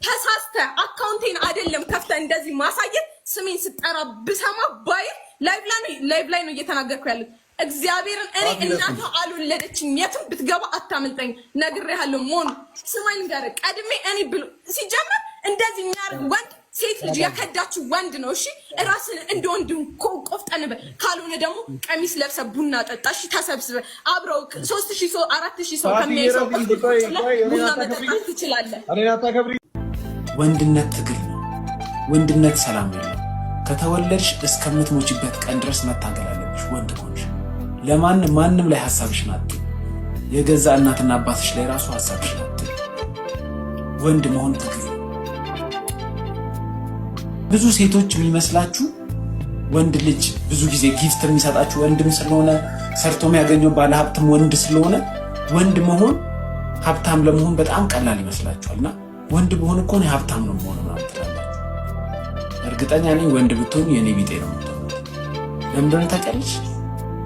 ተሳስተ account ኤን አይደለም ከፍተ እንደዚህ ማሳየት ስሜን ስጠራ ብሰማ ባይ live ላይ ነው እየተናገርኩ ያሉት። እግዚአብሔርን እኔ እናቷ አልወለደችኝ። የትም ብትገባ አታመልጠኝ። ነግሬሃለሁ። ሞን ስማኝ ልንገርህ፣ ቀድሜ እኔ ብሎ ሲጀመር እንደዚህ የሚያደርግ ወንድ ሴት ልጅ የከዳችው ወንድ ነው። እሺ እራስን እንደ ወንድ ቆፍጠን በል። ካልሆነ ደግሞ ቀሚስ ለብሰ ቡና ጠጣ። እሺ ተሰብስበ አብረው 3000 ሰው 4000 ሰው ከሚያይ ሰው ቡና መጠጣት ትችላለህ። ወንድነት ትግል ነው። ወንድነት ሰላም የለም። ከተወለድሽ እስከምትሞችበት ቀን ድረስ መታገል አለብሽ። ወንድ ከሆንሽ ለማንም ማንም ላይ ሀሳብሽን አትይ። የገዛ እናትና አባትሽ ላይ ራሱ ሀሳብሽን አትይ። ወንድ መሆን ትግል ነው። ብዙ ሴቶች የሚመስላችሁ ወንድ ልጅ ብዙ ጊዜ gift የሚሰጣችሁ ወንድም ስለሆነ ሰርቶ የሚያገኘው ባለሀብትም ወንድ ስለሆነ ወንድ መሆን ሀብታም ለመሆን በጣም ቀላል ይመስላችኋል። እና ወንድ ብሆን እኮ እኔ ሀብታም ነው የምሆነው ምናምን ትላላችሁ። እርግጠኛ ነኝ ወንድ ብትሆኑ የኔ ቢጤ ነው የምትሆኑት። ለምን እንደሆነ ታውቂያለሽ?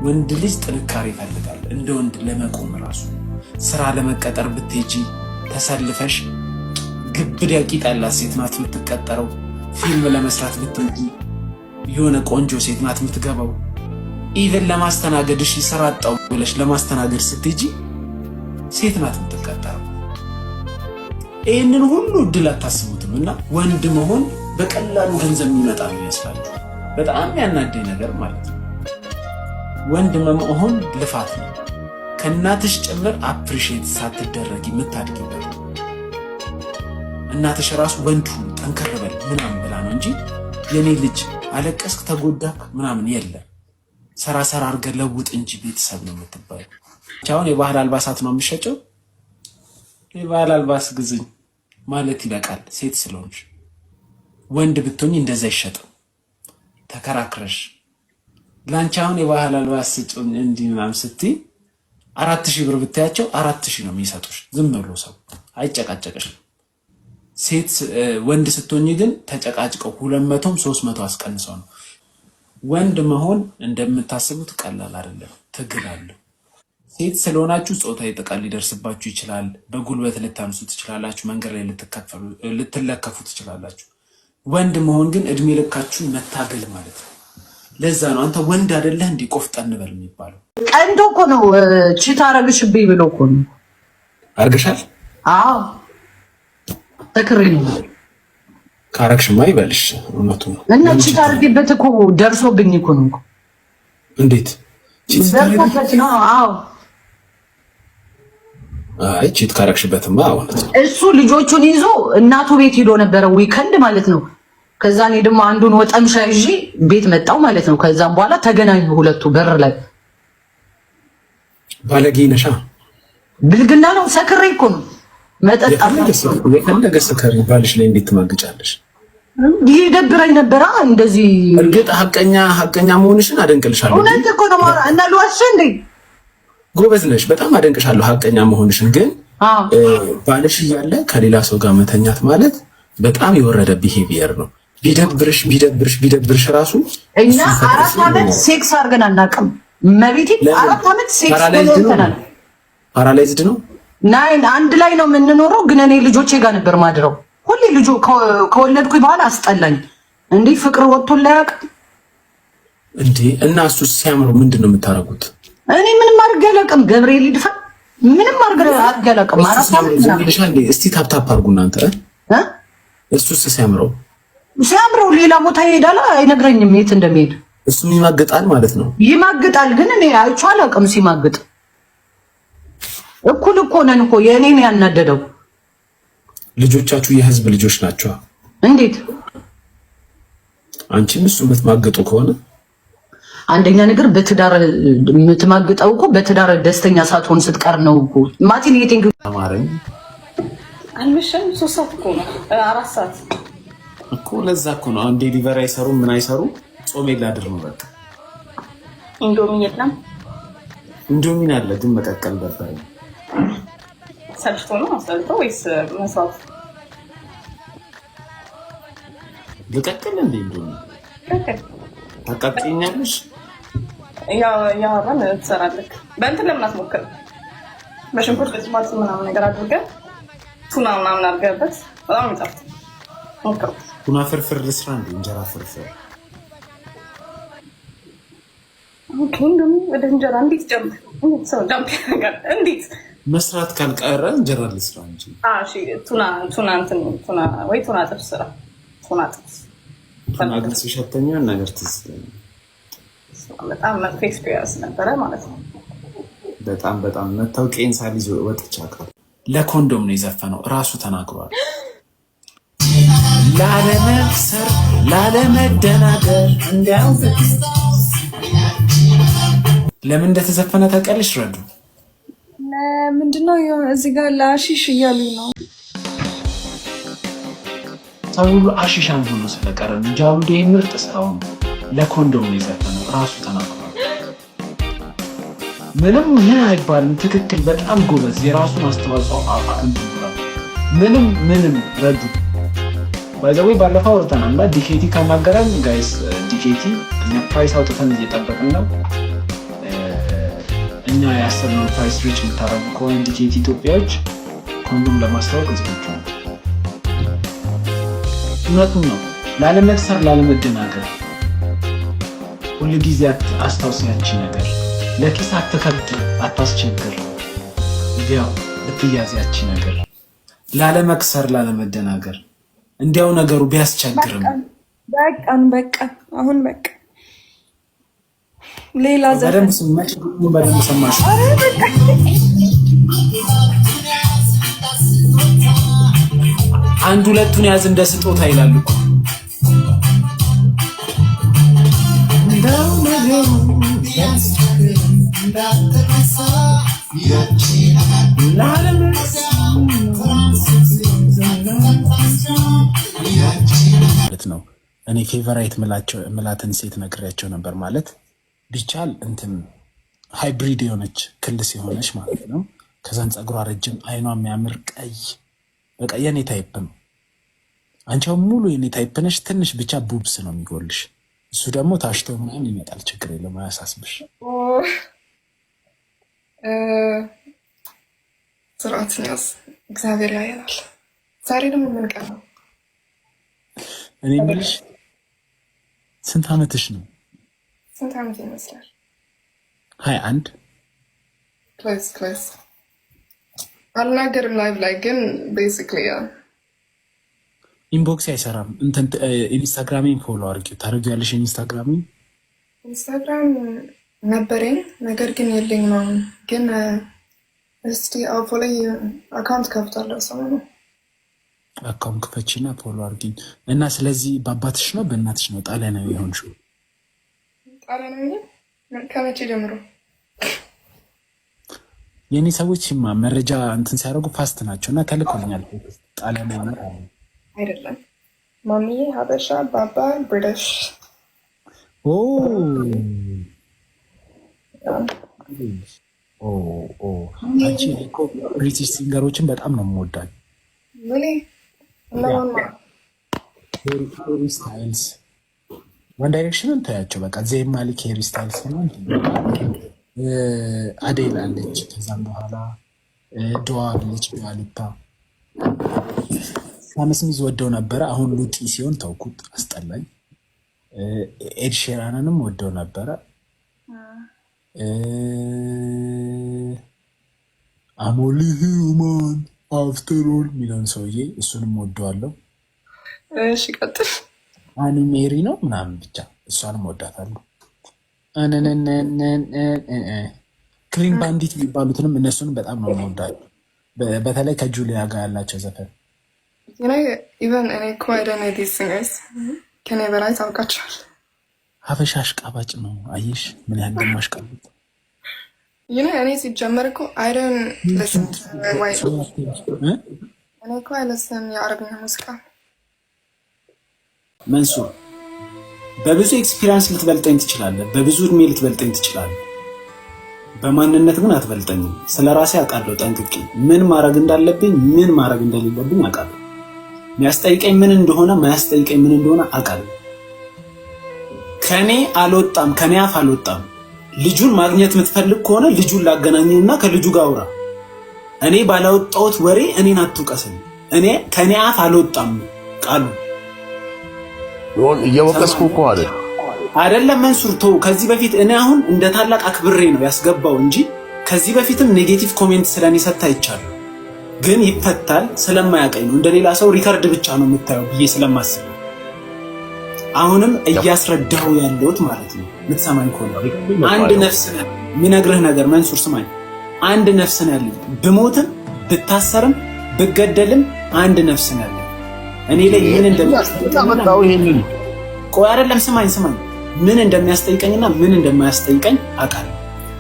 ወንድ ልጅ ጥንካሬ ይፈልጋል። እንደ ወንድ ለመቆም ራሱ ስራ ለመቀጠር ብትሄጂ ተሰልፈሽ ግብድ ያቂጥ ያላት ሴት ናት የምትቀጠረው። ፊልም ለመስራት ብትሄጂ የሆነ ቆንጆ ሴት ናት የምትገባው። Even ለማስተናገድ እሺ ስራ አጣሁ ብለሽ ለማስተናገድ ስትሄጂ ሴት ናት የምትቀጠረው። ይህንን ሁሉ እድል አታስቡትም። እና ወንድ መሆን በቀላሉ ገንዘብ የሚመጣ ነው ይመስላችሁ። በጣም ያናደኝ ነገር ማለት ነው። ወንድ መሆን ልፋት ነው። ከእናትሽ ጭምር appreciate ሳትደረጊ የምታድጊበት ነው። እናትሽ ራሱ ወንድ ሁን ጠንከር በል ምናምን ብላ ነው እንጂ የኔ ልጅ አለቀስክ ተጎዳክ ምናምን የለም። ሰራ ሰራ አድርገህ ለውጥ እንጂ ቤተሰብ ነው የምትባለው። አሁን የባህል አልባሳት ነው የምሸጨው። የባህል አልባስ ግዝኝ ማለት ይበቃል። ሴት ስለሆንሽ ወንድ ብትሆኝ እንደዛ አይሸጥም። ተከራክረሽ ለአንቺ አሁን የባህል አልባስ ስጭኝ እንዲህ ምናምን ስትይ 4000 ብር ብታያቸው 4000 ነው የሚሰጡሽ። ዝም ብሎ ሰው አይጨቃጨቅሽም። ሴት ወንድ ስትሆኝ ግን ተጨቃጭቀው 200ም 300 አስቀንሰው ነው። ወንድ መሆን እንደምታስቡት ቀላል አይደለም፣ ትግል አለው። ሴት ስለሆናችሁ ጾታዊ ጥቃት ሊደርስባችሁ ይችላል። በጉልበት ልታንሱ ትችላላችሁ። መንገድ ላይ ልትለከፉ ትችላላችሁ። ወንድ መሆን ግን እድሜ ልካችሁን መታገል ማለት ነው። ለዛ ነው አንተ ወንድ አይደለህ እንዲህ ቆፍጠን በል የሚባለው። ቀንዶ እኮ ነው cheat አረግሽብኝ ብሎ እኮ ነው። አርግሻል? አዎ ተክሬ ነው። ካረግሽማ ይበልሽ። እውነቱ ነው። እና cheat አርጌበት እኮ ደርሶብኝ እኮ ነው። እንዴት ደርሶበት ነው? አዎ አይ cheat ካረግሽበትማ እውነት ነው። እሱ ልጆቹን ይዞ እናቱ ቤት ሄዶ ነበረ weekend ማለት ነው። ከዛ እኔ ደግሞ አንዱን ወጠምሻ ይዤ ቤት መጣው ማለት ነው። ከዛም በኋላ ተገናኙ ሁለቱ በር ላይ። ባለጌ ነሻ። ብልግና ነው። ሰክሬ እኮ ነው መጠጥ። የፈለገ ስከሪ፣ ባልሽ ላይ እንዴት ትማግጫለሽ? ይደብረኝ ነበራ እንደዚህ። እርግጥ ሀቀኛ ሀቀኛ መሆንሽን አደንቅልሻለሁ። እውነት እኮ ነው እና ልዋሽ እንዴ? ጎበዝ ነሽ፣ በጣም አደንቅሻለሁ ሀቀኛ መሆንሽን። ግን ባልሽ እያለ ከሌላ ሰው ጋር መተኛት ማለት በጣም የወረደ behavior ነው። ቢደብርሽ ቢደብርሽ ቢደብርሽ ራሱ እኛ 4 ዓመት sex አድርገን አናውቅም። መቤቴ 4 ዓመት sex ተናል። Paralyzed ነው። Nine አንድ ላይ ነው የምንኖረው፣ ግን እኔ ልጆቼ ጋር ነበር ማድረው። ሁሌ ልጆ ከወለድኩኝ በኋላ አስጠላኝ። እንዴ ፍቅር ወጥቶ ላያውቅ። እንዴ እና እሱ ሲያምሩ ምንድን ነው የምታደርጉት? እኔ ምንም አድርጌ አላውቅም። ገብርኤል ይድፋ፣ ምንም አድርጌ አላውቅም። 4 ዓመት። እስቲ tap tap አድርጉ እናንተ። እሱስ ሲያምረው? ሲያምረው ሌላ ቦታ ይሄዳል። አይነግረኝም የት እንደሚሄድ። እሱም ይማግጣል ማለት ነው። ይማግጣል፣ ግን እኔ አይቼው አላውቅም ሲማግጥ። እኩል እኮ ነን እኮ፣ የእኔን ያናደደው። ልጆቻችሁ የህዝብ ልጆች ናቸው። እንዴት? አንቺም እሱ የምትማግጡ ከሆነ። አንደኛ ነገር በትዳር የምትማግጠው እኮ በትዳር ደስተኛ ሳትሆን ስትቀር ነው እኮ ማቲን የቴንክ አማረኝ። አልመሸም? 3 ሰዓት እኮ ነው፣ 4 ሰዓት። እኮ ለዛ እኮ ነው አሁን delivery አይሰሩም፣ ምን አይሰሩም። ጾሜ ላድር ነው በቃ። ኢንዶሚ የለም? ኢንዶሚን አለ ግን መቀቀል ደበረኝ። ሰልችቶ ነው አስጠልቶ ወይስ መስራት? ልቀቅል እንደ ኢንዶሚ ታቃጥኛለሽ? ያወራን ትሰራለህ። በእንትን ለምን አትሞክርም? በሽንኩርት ቲማቲም ምናምን ነገር አድርገህ፣ ቱና ምናምን አድርገህበት በጣም የሚጣፍጥ፣ ሞክረው። ቱና ፍርፍር ልስራ እንደ እንጀራ ፍርፍር። Okay፣ ኢንዶሚ ወደ እንጀራ እንዴት jump? እንዴት ሰው jump ያደርጋል? እንዴት? መስራት ካልቀረ እንጀራ ልስራ እንጂ። ቱና ቱና እንትን ቱና ወይ ቱና ጥብስ ስራ፣ ቱና ጥብስ። ቱና ግን ሲሸተኝ ነገር ትዝ ይለኛል። በጣም መጥፎ experience ነበረ ማለት ነው። በጣም በጣም መታወቂያን ሳልይዝ ወጥቼ አውቃለሁ። ለኮንዶም ነው የዘፈነው፣ እራሱ ተናግሯል። ላለመክሰር ላለመደናገር እንዲያው ለምን እንደተዘፈነ ታውቂያለሽ? ረዱ? ምንድነው እዚህ ጋር ለአሺሽ እያሉኝ ነው። ሰው ሁሉ አሺሻም ሆኖ ስለቀረ ነው። ጃሉዴ ምርጥ ስራው ነው። ለኮንዶም ነው የዘፈነው፣ እራሱ ተናግሯል። ምንም ምን አይባልም። ትክክል። በጣም ጎበዝ። የራሱን አስተዋጽኦ እንትን ብሏል። ምንም ምንም ረዱ by the way ባለፈው አውርተናል እና ዲኬቲ ካናገረን guys፣ ዲኬቲ እኛ price አውጥተን እየጠበቅን ነው። እኛ ያሰብነው price reach የምታደርጉ ከሆነ ዲኬቲ ኢትዮጵያዎች ኮንዶም ለማስታወቅ ዝግጁ ነው። እውነቱን ነው። ላለመክሰር ላለመደናገር ሁል ጊዜ አስታውስ ያቺ ነገር ለኪስ አትከብድ አታስቸግር። እንዲያው ብትያዝ ያቺ ነገር ላለመክሰር ላለመደናገር እንዲያው ነገሩ ቢያስቸግርም። በቃን በቃ አሁን በቃ ሌላ ዘፈን። በደንብ ስማሽ፣ በደንብ ሰማሽ። ኧረ በቃ። አንድ ሁለቱን ያዝ እንደ ስጦታ ይላሉ እኮ። እንደው ነገሩ ቢያስቸግርም እንዳትረሳ ማለት ነው። እኔ favorite ምላትን ሴት ነግሬያቸው ነበር። ማለት ቢቻል እንትን hybrid የሆነች ክልስ የሆነች ማለት ነው። ከዛን ፀጉሯ ረጅም፣ አይኗ የሚያምር ቀይ፣ በቃ የኔ type ነው። አንቺ አሁን ሙሉ የኔ type ነሽ። ትንሽ ብቻ boobs ነው የሚጎልሽ። እሱ ደግሞ ታሽቶ ምናምን ይመጣል። ችግር የለም፣ አያሳስብሽ። ስርዓትን ያዝ፣ እግዚአብሔር ያየናል። ዛሬ ደግሞ ምን ቀን ነው? እኔ የምልሽ ስንት ዓመትሽ ነው? ስንት ዓመት ይመስላል? 21። Close, close። አልናገርም live ላይ ግን basically yeah. Inbox አይሰራም። እንትን ኢንስታግራሜን follow አድርጊው። ታደርጊያለሽ? ኢንስታግራሜን። ኢንስታግራም ነበረኝ ነገር ግን የለኝም አሁን። ግን እስቲ አፖ ላይ account ከፍታለሁ ሰሞኑን። Account ክፈቺና follow አድርጊኝ። እና ስለዚህ በአባትሽ ነው በእናትሽ ነው ጣሊያናዊ የሆንሽው? ጣሊያናዊ ከመቼ ጀምሮ? የእኔ ሰዎች ማ መረጃ እንትን ሲያደርጉ fast ናቸው እና ተልኮልኛል። ጣሊያናዊ ነው። አይደለም፣ ማሚዬ ሀበሻ፣ ባባ ብሪቲሽ። ኦ፣ አንቺ እኮ British singer ኦችን በጣም ነው የምወዳቸው። Really? እነማን? Harry Styles፣ One Direction ን ታያቸው። በቃ ዜን ማሊክ፣ Harry Styles፣ አዴል አለች። ከዛም በኋላ ዱዋ አለች፣ ዱዋ ሊፓ። ሳም ስሚዝ ወደው ነበረ። አሁን ሉጢ ሲሆን ተውኩት፣ አስጠላኝ። ኤድ ሼራንንም ወደው ነበረ። I'm only human after all የሚለውን ሰውዬ እሱንም ወደዋለሁ። እሺ ቀጥል። አኒ ሜሪ ነው ምናምን ብቻ እሷንም ወዳታለሁ። Clean Bandit የሚባሉትንም እነሱንም በጣም ነው የምወዳቸው። በተለይ ከጁሊያ ጋር ያላቸው ዘፈን። Even እኔ እኮ I don't know these singers፣ ከኔ በላይ ታውቃቸዋል። ሀበሻ አሽቃባጭ ነው። አየሽ ምን ያህል ደግሞ አሽቃባጭ። እኔ ሲጀመር እኮ I don't listen ወይ እኔ እኮ I listen የአረብኛ ሙዚቃ። መንሱር፣ በብዙ experience ልትበልጠኝ ትችላለህ፣ በብዙ እድሜ ልትበልጠኝ ትችላለህ። በማንነት ግን አትበልጠኝም። ስለ ራሴ አውቃለሁ ጠንቅቄ። ምን ማድረግ እንዳለብኝ፣ ምን ማድረግ እንደሌለብኝ አውቃለሁ። የሚያስጠይቀኝ ምን እንደሆነ፣ ማያስጠይቀኝ ምን እንደሆነ አውቃለሁ። ከኔ አልወጣም፣ ከኔ አፍ አልወጣም። ልጁን ማግኘት የምትፈልግ ከሆነ ልጁን ላገናኝና ከልጁ ጋር አውራ። እኔ ባላወጣሁት ወሬ እኔን አትውቀሰኝ። እኔ ከኔ አፍ አልወጣም ቃሉ። እየወቀስኩ እኮ አይደል። አይደለም መንሱር ተው። ከዚህ በፊት እኔ አሁን እንደ ታላቅ አክብሬ ነው ያስገባው እንጂ ከዚህ በፊትም negative comment ስለኔ ሰጥታ አይቻለሁ። ግን ይፈታል ስለማያውቀኝ ነው። እንደሌላ ሰው record ብቻ ነው የምታየው ብዬ ስለማስብ አሁንም እያስረዳው ያለሁት ማለት ነው። የምትሰማኝ ከሆነ አንድ ነፍስ ነው የምነግርህ ነገር መንሱር ስማኝ። አንድ ነፍስ ነው ያለኝ። ብሞትም ብታሰርም ብገደልም አንድ ነፍስ ነው ያለኝ። እኔ ላይ ምን እንደሚያመጣው ይሄንን ቆይ አይደለም፣ ስማኝ ስማኝ፣ ምን እንደሚያስጠይቀኝና ምን እንደማያስጠይቀኝ አውቃለሁ።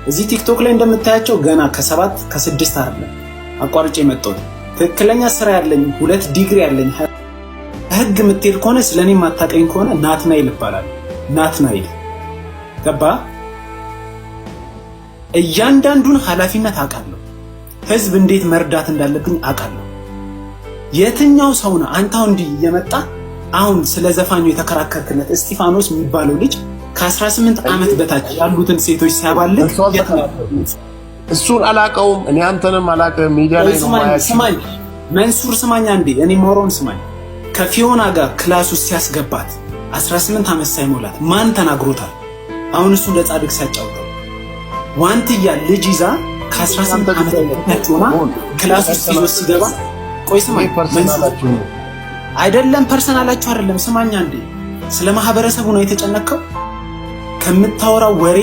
እዚህ ቲክቶክ ላይ እንደምታያቸው ገና ከሰባት ከስድስት አይደለም አቋርጬ የመጣሁት። ትክክለኛ ስራ ያለኝ፣ ሁለት ዲግሪ ያለኝ፣ ህግ የምትሄድ ከሆነ ስለኔ የማታውቀኝ ከሆነ ናትናኤል ይባላል። ናትናኤል ገባ። እያንዳንዱን ኃላፊነት አውቃለሁ። ህዝብ እንዴት መርዳት እንዳለብኝ አውቃለሁ። የትኛው ሰው ነው አንተ አሁን እንዲህ እየመጣ አሁን ስለ ዘፋኙ የተከራከርክለት እስጢፋኖስ የሚባለው ልጅ ከ18 ዓመት በታች ያሉትን ሴቶች ሲያባልግ? እሱን አላቀውም። እኔ አንተንም አላውቅም። ሚዲያ ላይ ነው የማያቸው። ስማኝ መንሱር ስማኝ አንዴ፣ እኔ ማውራውን ስማኝ። ከፊዮና ጋር class ውስጥ ሲያስገባት 18 ዓመት ሳይሞላት ማን ተናግሮታል? አሁን እሱ እንደ ጻድቅ ሲያጫውተው ዋንትያ ልጅ ይዛ ከ18 ዓመት በታች ሆና class ውስጥ ይዞ ሲገባ፣ ቆይ ስማኝ መንሱር፣ አይደለም personal ኣችሁ አይደለም። ስማኝ አንዴ፣ ስለ ማህበረሰቡ ነው የተጨነቅከው። ከምታወራው ወሬ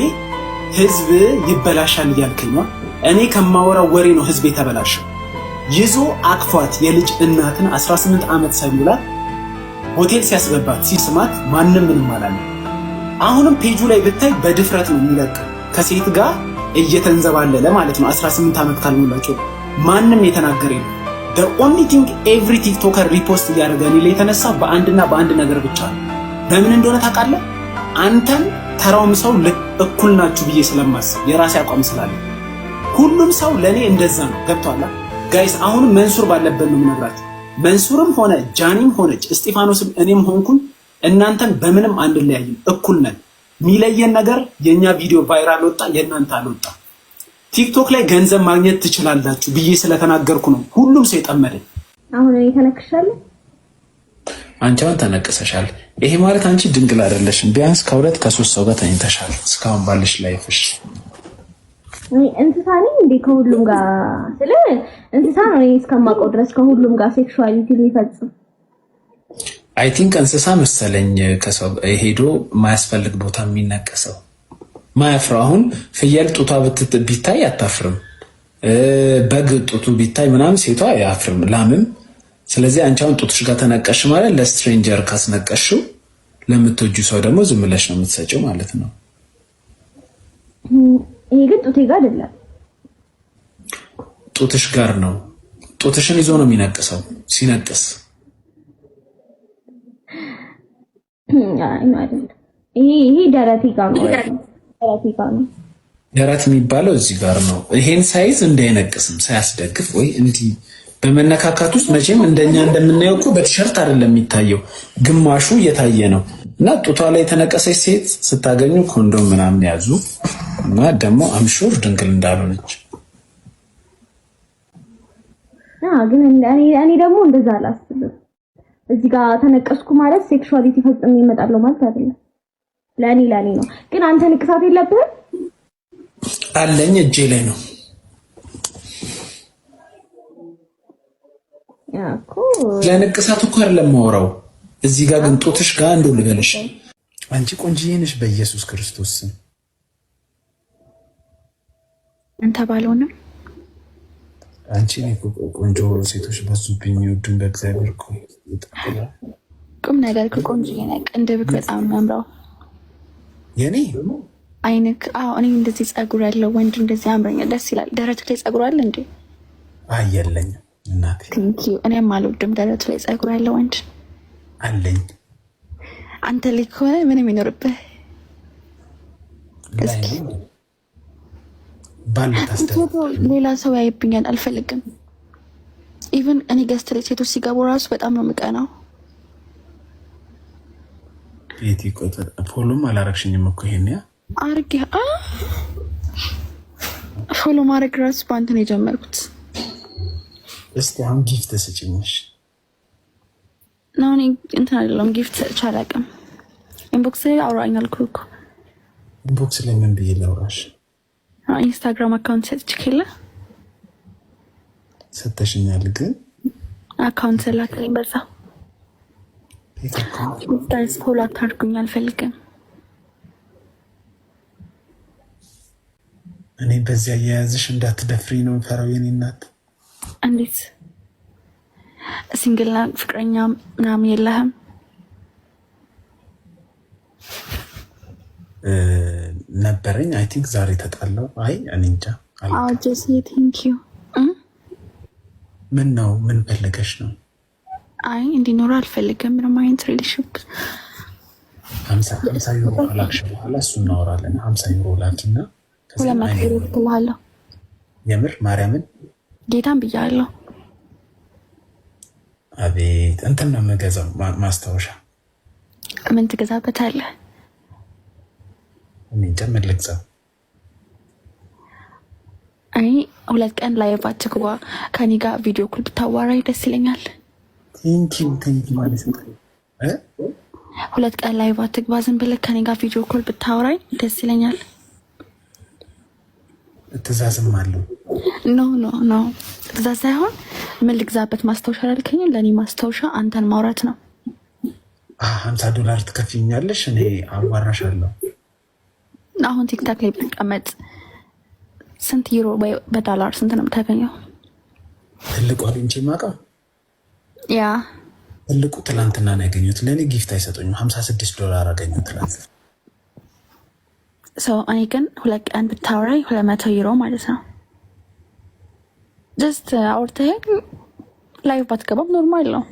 ህዝብ ይበላሻል እያልከኝ ነው። እኔ ከማወራው ወሬ ነው ህዝብ የተበላሸው። ይዞ አቅፏት የልጅ እናትን 18 ዓመት ሳይሞላት ሆቴል ሲያስገባት ሲስማት ማንም ምንም አላለም። አሁንም ፔጁ ላይ ብታይ በድፍረት ነው የሚለቀው ከሴት ጋር እየተንዘባለለ ማለት ነው። 18 ዓመት ካልሞላቸው ማንም የተናገረ የለም። Only thing every TikToker repost እያደረገ እኔ ላይ የተነሳ በአንድና በአንድ ነገር ብቻ ነው። በምን እንደሆነ ታውቃለህ? አንተም ተራውም ሰው እኩል ናችሁ ብዬ ስለማስብ የራሴ አቋም ስላለ ሁሉም ሰው ለእኔ እንደዛ ነው። ገብቶሃል guys? አሁንም መንሱር ባለበት ነው የምነግራችሁ። መንሱርም ሆነ ጃኒም ሆነች እስጢፋኖስም እኔም ሆንኩኝ እናንተን በምንም አንለያይም፣ እኩል ነን። የሚለየን ነገር የእኛ ቪዲዮ viral ወጣ፣ የእናንተ አልወጣ። ቲክቶክ ላይ ገንዘብ ማግኘት ትችላላችሁ ብዬ ስለተናገርኩ ነው ሁሉም ሰው የጠመደኝ። አሁን እኔ ተነክሻለሁ። አንቺ አሁን ተነቅሰሻል። ይሄ ማለት አንቺ ድንግል አይደለሽም። ቢያንስ ከሁለት ከሶስት ሰው ጋር ተኝተሻል እስካሁን ባለሽ life ሽ። እኔ እንስሳ ነኝ እንዴ? ከሁሉም ጋር ስለ እንስሳ ነው እኔ እስከማውቀው ድረስ ከሁሉም ጋር sexuality የሚፈጽም። I think እንስሳ መሰለኝ ከሰው ሄዶ ማያስፈልግ ቦታ የሚነቀሰው ማያፍረው። አሁን ፍየል ጡቷ ቢታይ አታፍርም። በግ ጡቱ ቢታይ ምናምን ሴቷ አያፍርም። ላምም። ስለዚህ አንቺ አሁን ጡትሽ ጋር ተነቀሽ ማለት ለ stranger ካስነቀሽው ለምትወጂው ሰው ደግሞ ዝም ብለሽ ነው የምትሰጪው ማለት ነው። ይሄ ግን ጡቴ ጋር አይደለም። ጡትሽ ጋር ነው። ጡትሽን ይዞ ነው የሚነቅሰው። ሲነቅስ አይ ነው አይደለም። ይሄ ደረቴ ጋር ነው። ደረቴ ጋር ነው። ደረት የሚባለው እዚህ ጋር ነው። ይሄን ሳይዝ እንዳይነቅስም ሳያስደግፍ ወይ እንዲህ በመነካካት ውስጥ መቼም እንደኛ እንደምናየው እኮ በቲሸርት አይደለም የሚታየው፣ ግማሹ እየታየ ነው። እና ጡቷ ላይ የተነቀሰች ሴት ስታገኙ ኮንዶም ምናምን ያዙ እና ደግሞ I'm sure ድንግል እንዳልሆነች። ግን እኔ ደግሞ እንደዛ አላስብም። እዚህ ጋር ተነቀስኩ ማለት sexuality ፈጽሜ እመጣለሁ ማለት አይደለም። ለእኔ ነው። ግን አንተ ንቅሳት የለብህም? አለኝ፣ እጄ ላይ ነው። ለንቅሳት እኮ አይደለም የማወራው። እዚህ ጋር ግን ጡትሽ ጋር እንደው ልበልሽ፣ አንቺ ቆንጅዬ ነሽ በኢየሱስ ክርስቶስ ስም። አንተ ባልሆንም አንቺ እኔ እኮ ቆንጆ ሴቶች በዙብኝ፣ የሚወዱን በእግዚአብሔር እኮ። ቁም ነገር እኮ ቆንጅዬ ነህ። ቅንድብክ በጣም የሚያምረው የኔ አይንክ። አዎ እኔ እንደዚህ ጸጉር ያለው ወንድ እንደዚህ ያምረኛል፣ ደስ ይላል። ደረቱ ላይ ጸጉር አለ እንዴ? አይ የለኝም እናቴ። Thank you። እኔም አልወድም ደረቱ ላይ ጸጉር ያለው ወንድ። አለኝ። አንተ ላይ ከሆነ ምንም ይኖርብህ። እስኪ ሌላ ሰው ያይብኛል፣ አልፈልግም። Even እኔ guest ላይ ሴቶች ሲገቡ ራሱ በጣም ነው የምቀናው። ቤቲ follow ም አላረግሽኝም እኮ ይሄን ያ አርጌ follow ማድረግ ራሱ በአንተ ነው የጀመርኩት። እስቲ አሁን gift ስጭኝሽ። ነው እኔ እንትን አይደለም gift ሰጥቼ አላውቅም። Inbox ላይ አውራኝ አልኩህ እኮ። Inbox ላይ ምን ብዬ ላውራሽ? ኢንስታግራም account ሰጥቼ ከለ ሰተሽኛል፣ ግን account ላክልኝ በዛ። Guys follow አታድርጉኝ፣ አልፈልግም። እኔ በዚያ አያያዝሽ እንዳትደፍሪ ነው የምፈራው የኔ እናት። እንዴት single ፍቅረኛ ምናምን የለህም? ነበረኝ። I think ዛሬ ተጣለው። አይ እኔ እንጃ። ጆሲ thank you። ምን ነው ምን ፈልገሽ ነው? አይ እንዲኖር አልፈልግም ምንም አይነት relationship። 50 ዩሮ ከላክሽ በኋላ እሱ እናወራለን። 50 ዩሮ ላኪና 200 ዩሮ እልክልሃለሁ። የምር ማርያምን ጌታን ብያለሁ። አቤት እንትን ነው የምገዛው ማስታወሻ። ምን ትገዛበታለህ? እኔ እንጃ ምን ልግዛ። እኔ 2 ቀን live አትግባ፣ ከኔ ጋር video call ብታዋራኝ ደስ ይለኛል። Thank you thank you ማለት ነው። 2 ቀን live አትግባ፣ ዝም ብለህ ከኔ ጋር video call ብታወራኝ ደስ ይለኛል። ትእዛዝም አለው። No no no ትእዛዝ ሳይሆን ምን ልግዛበት ማስታወሻ አላልከኝም? ለእኔ ማስታወሻ አንተን ማውራት ነው። $50 ትከፍይኛለሽ፣ እኔ አዋራሻለሁ። አሁን ቲክታክ ላይ ብትቀመጥ ስንት ዩሮ ወይ በዶላር ስንት ነው የምታገኘው? ትልቁ አግኝቼ የማውቀው ያ ትልቁ ትላንትና ነው ያገኘሁት። ለእኔ gift አይሰጡኝም። $56 አገኘሁ ትላንት። So እኔ ግን 2 ቀን ብታወራኝ 200 ዩሮ ማለት ነው። Just አውርተኸኝ live ባትገባም normal ነው።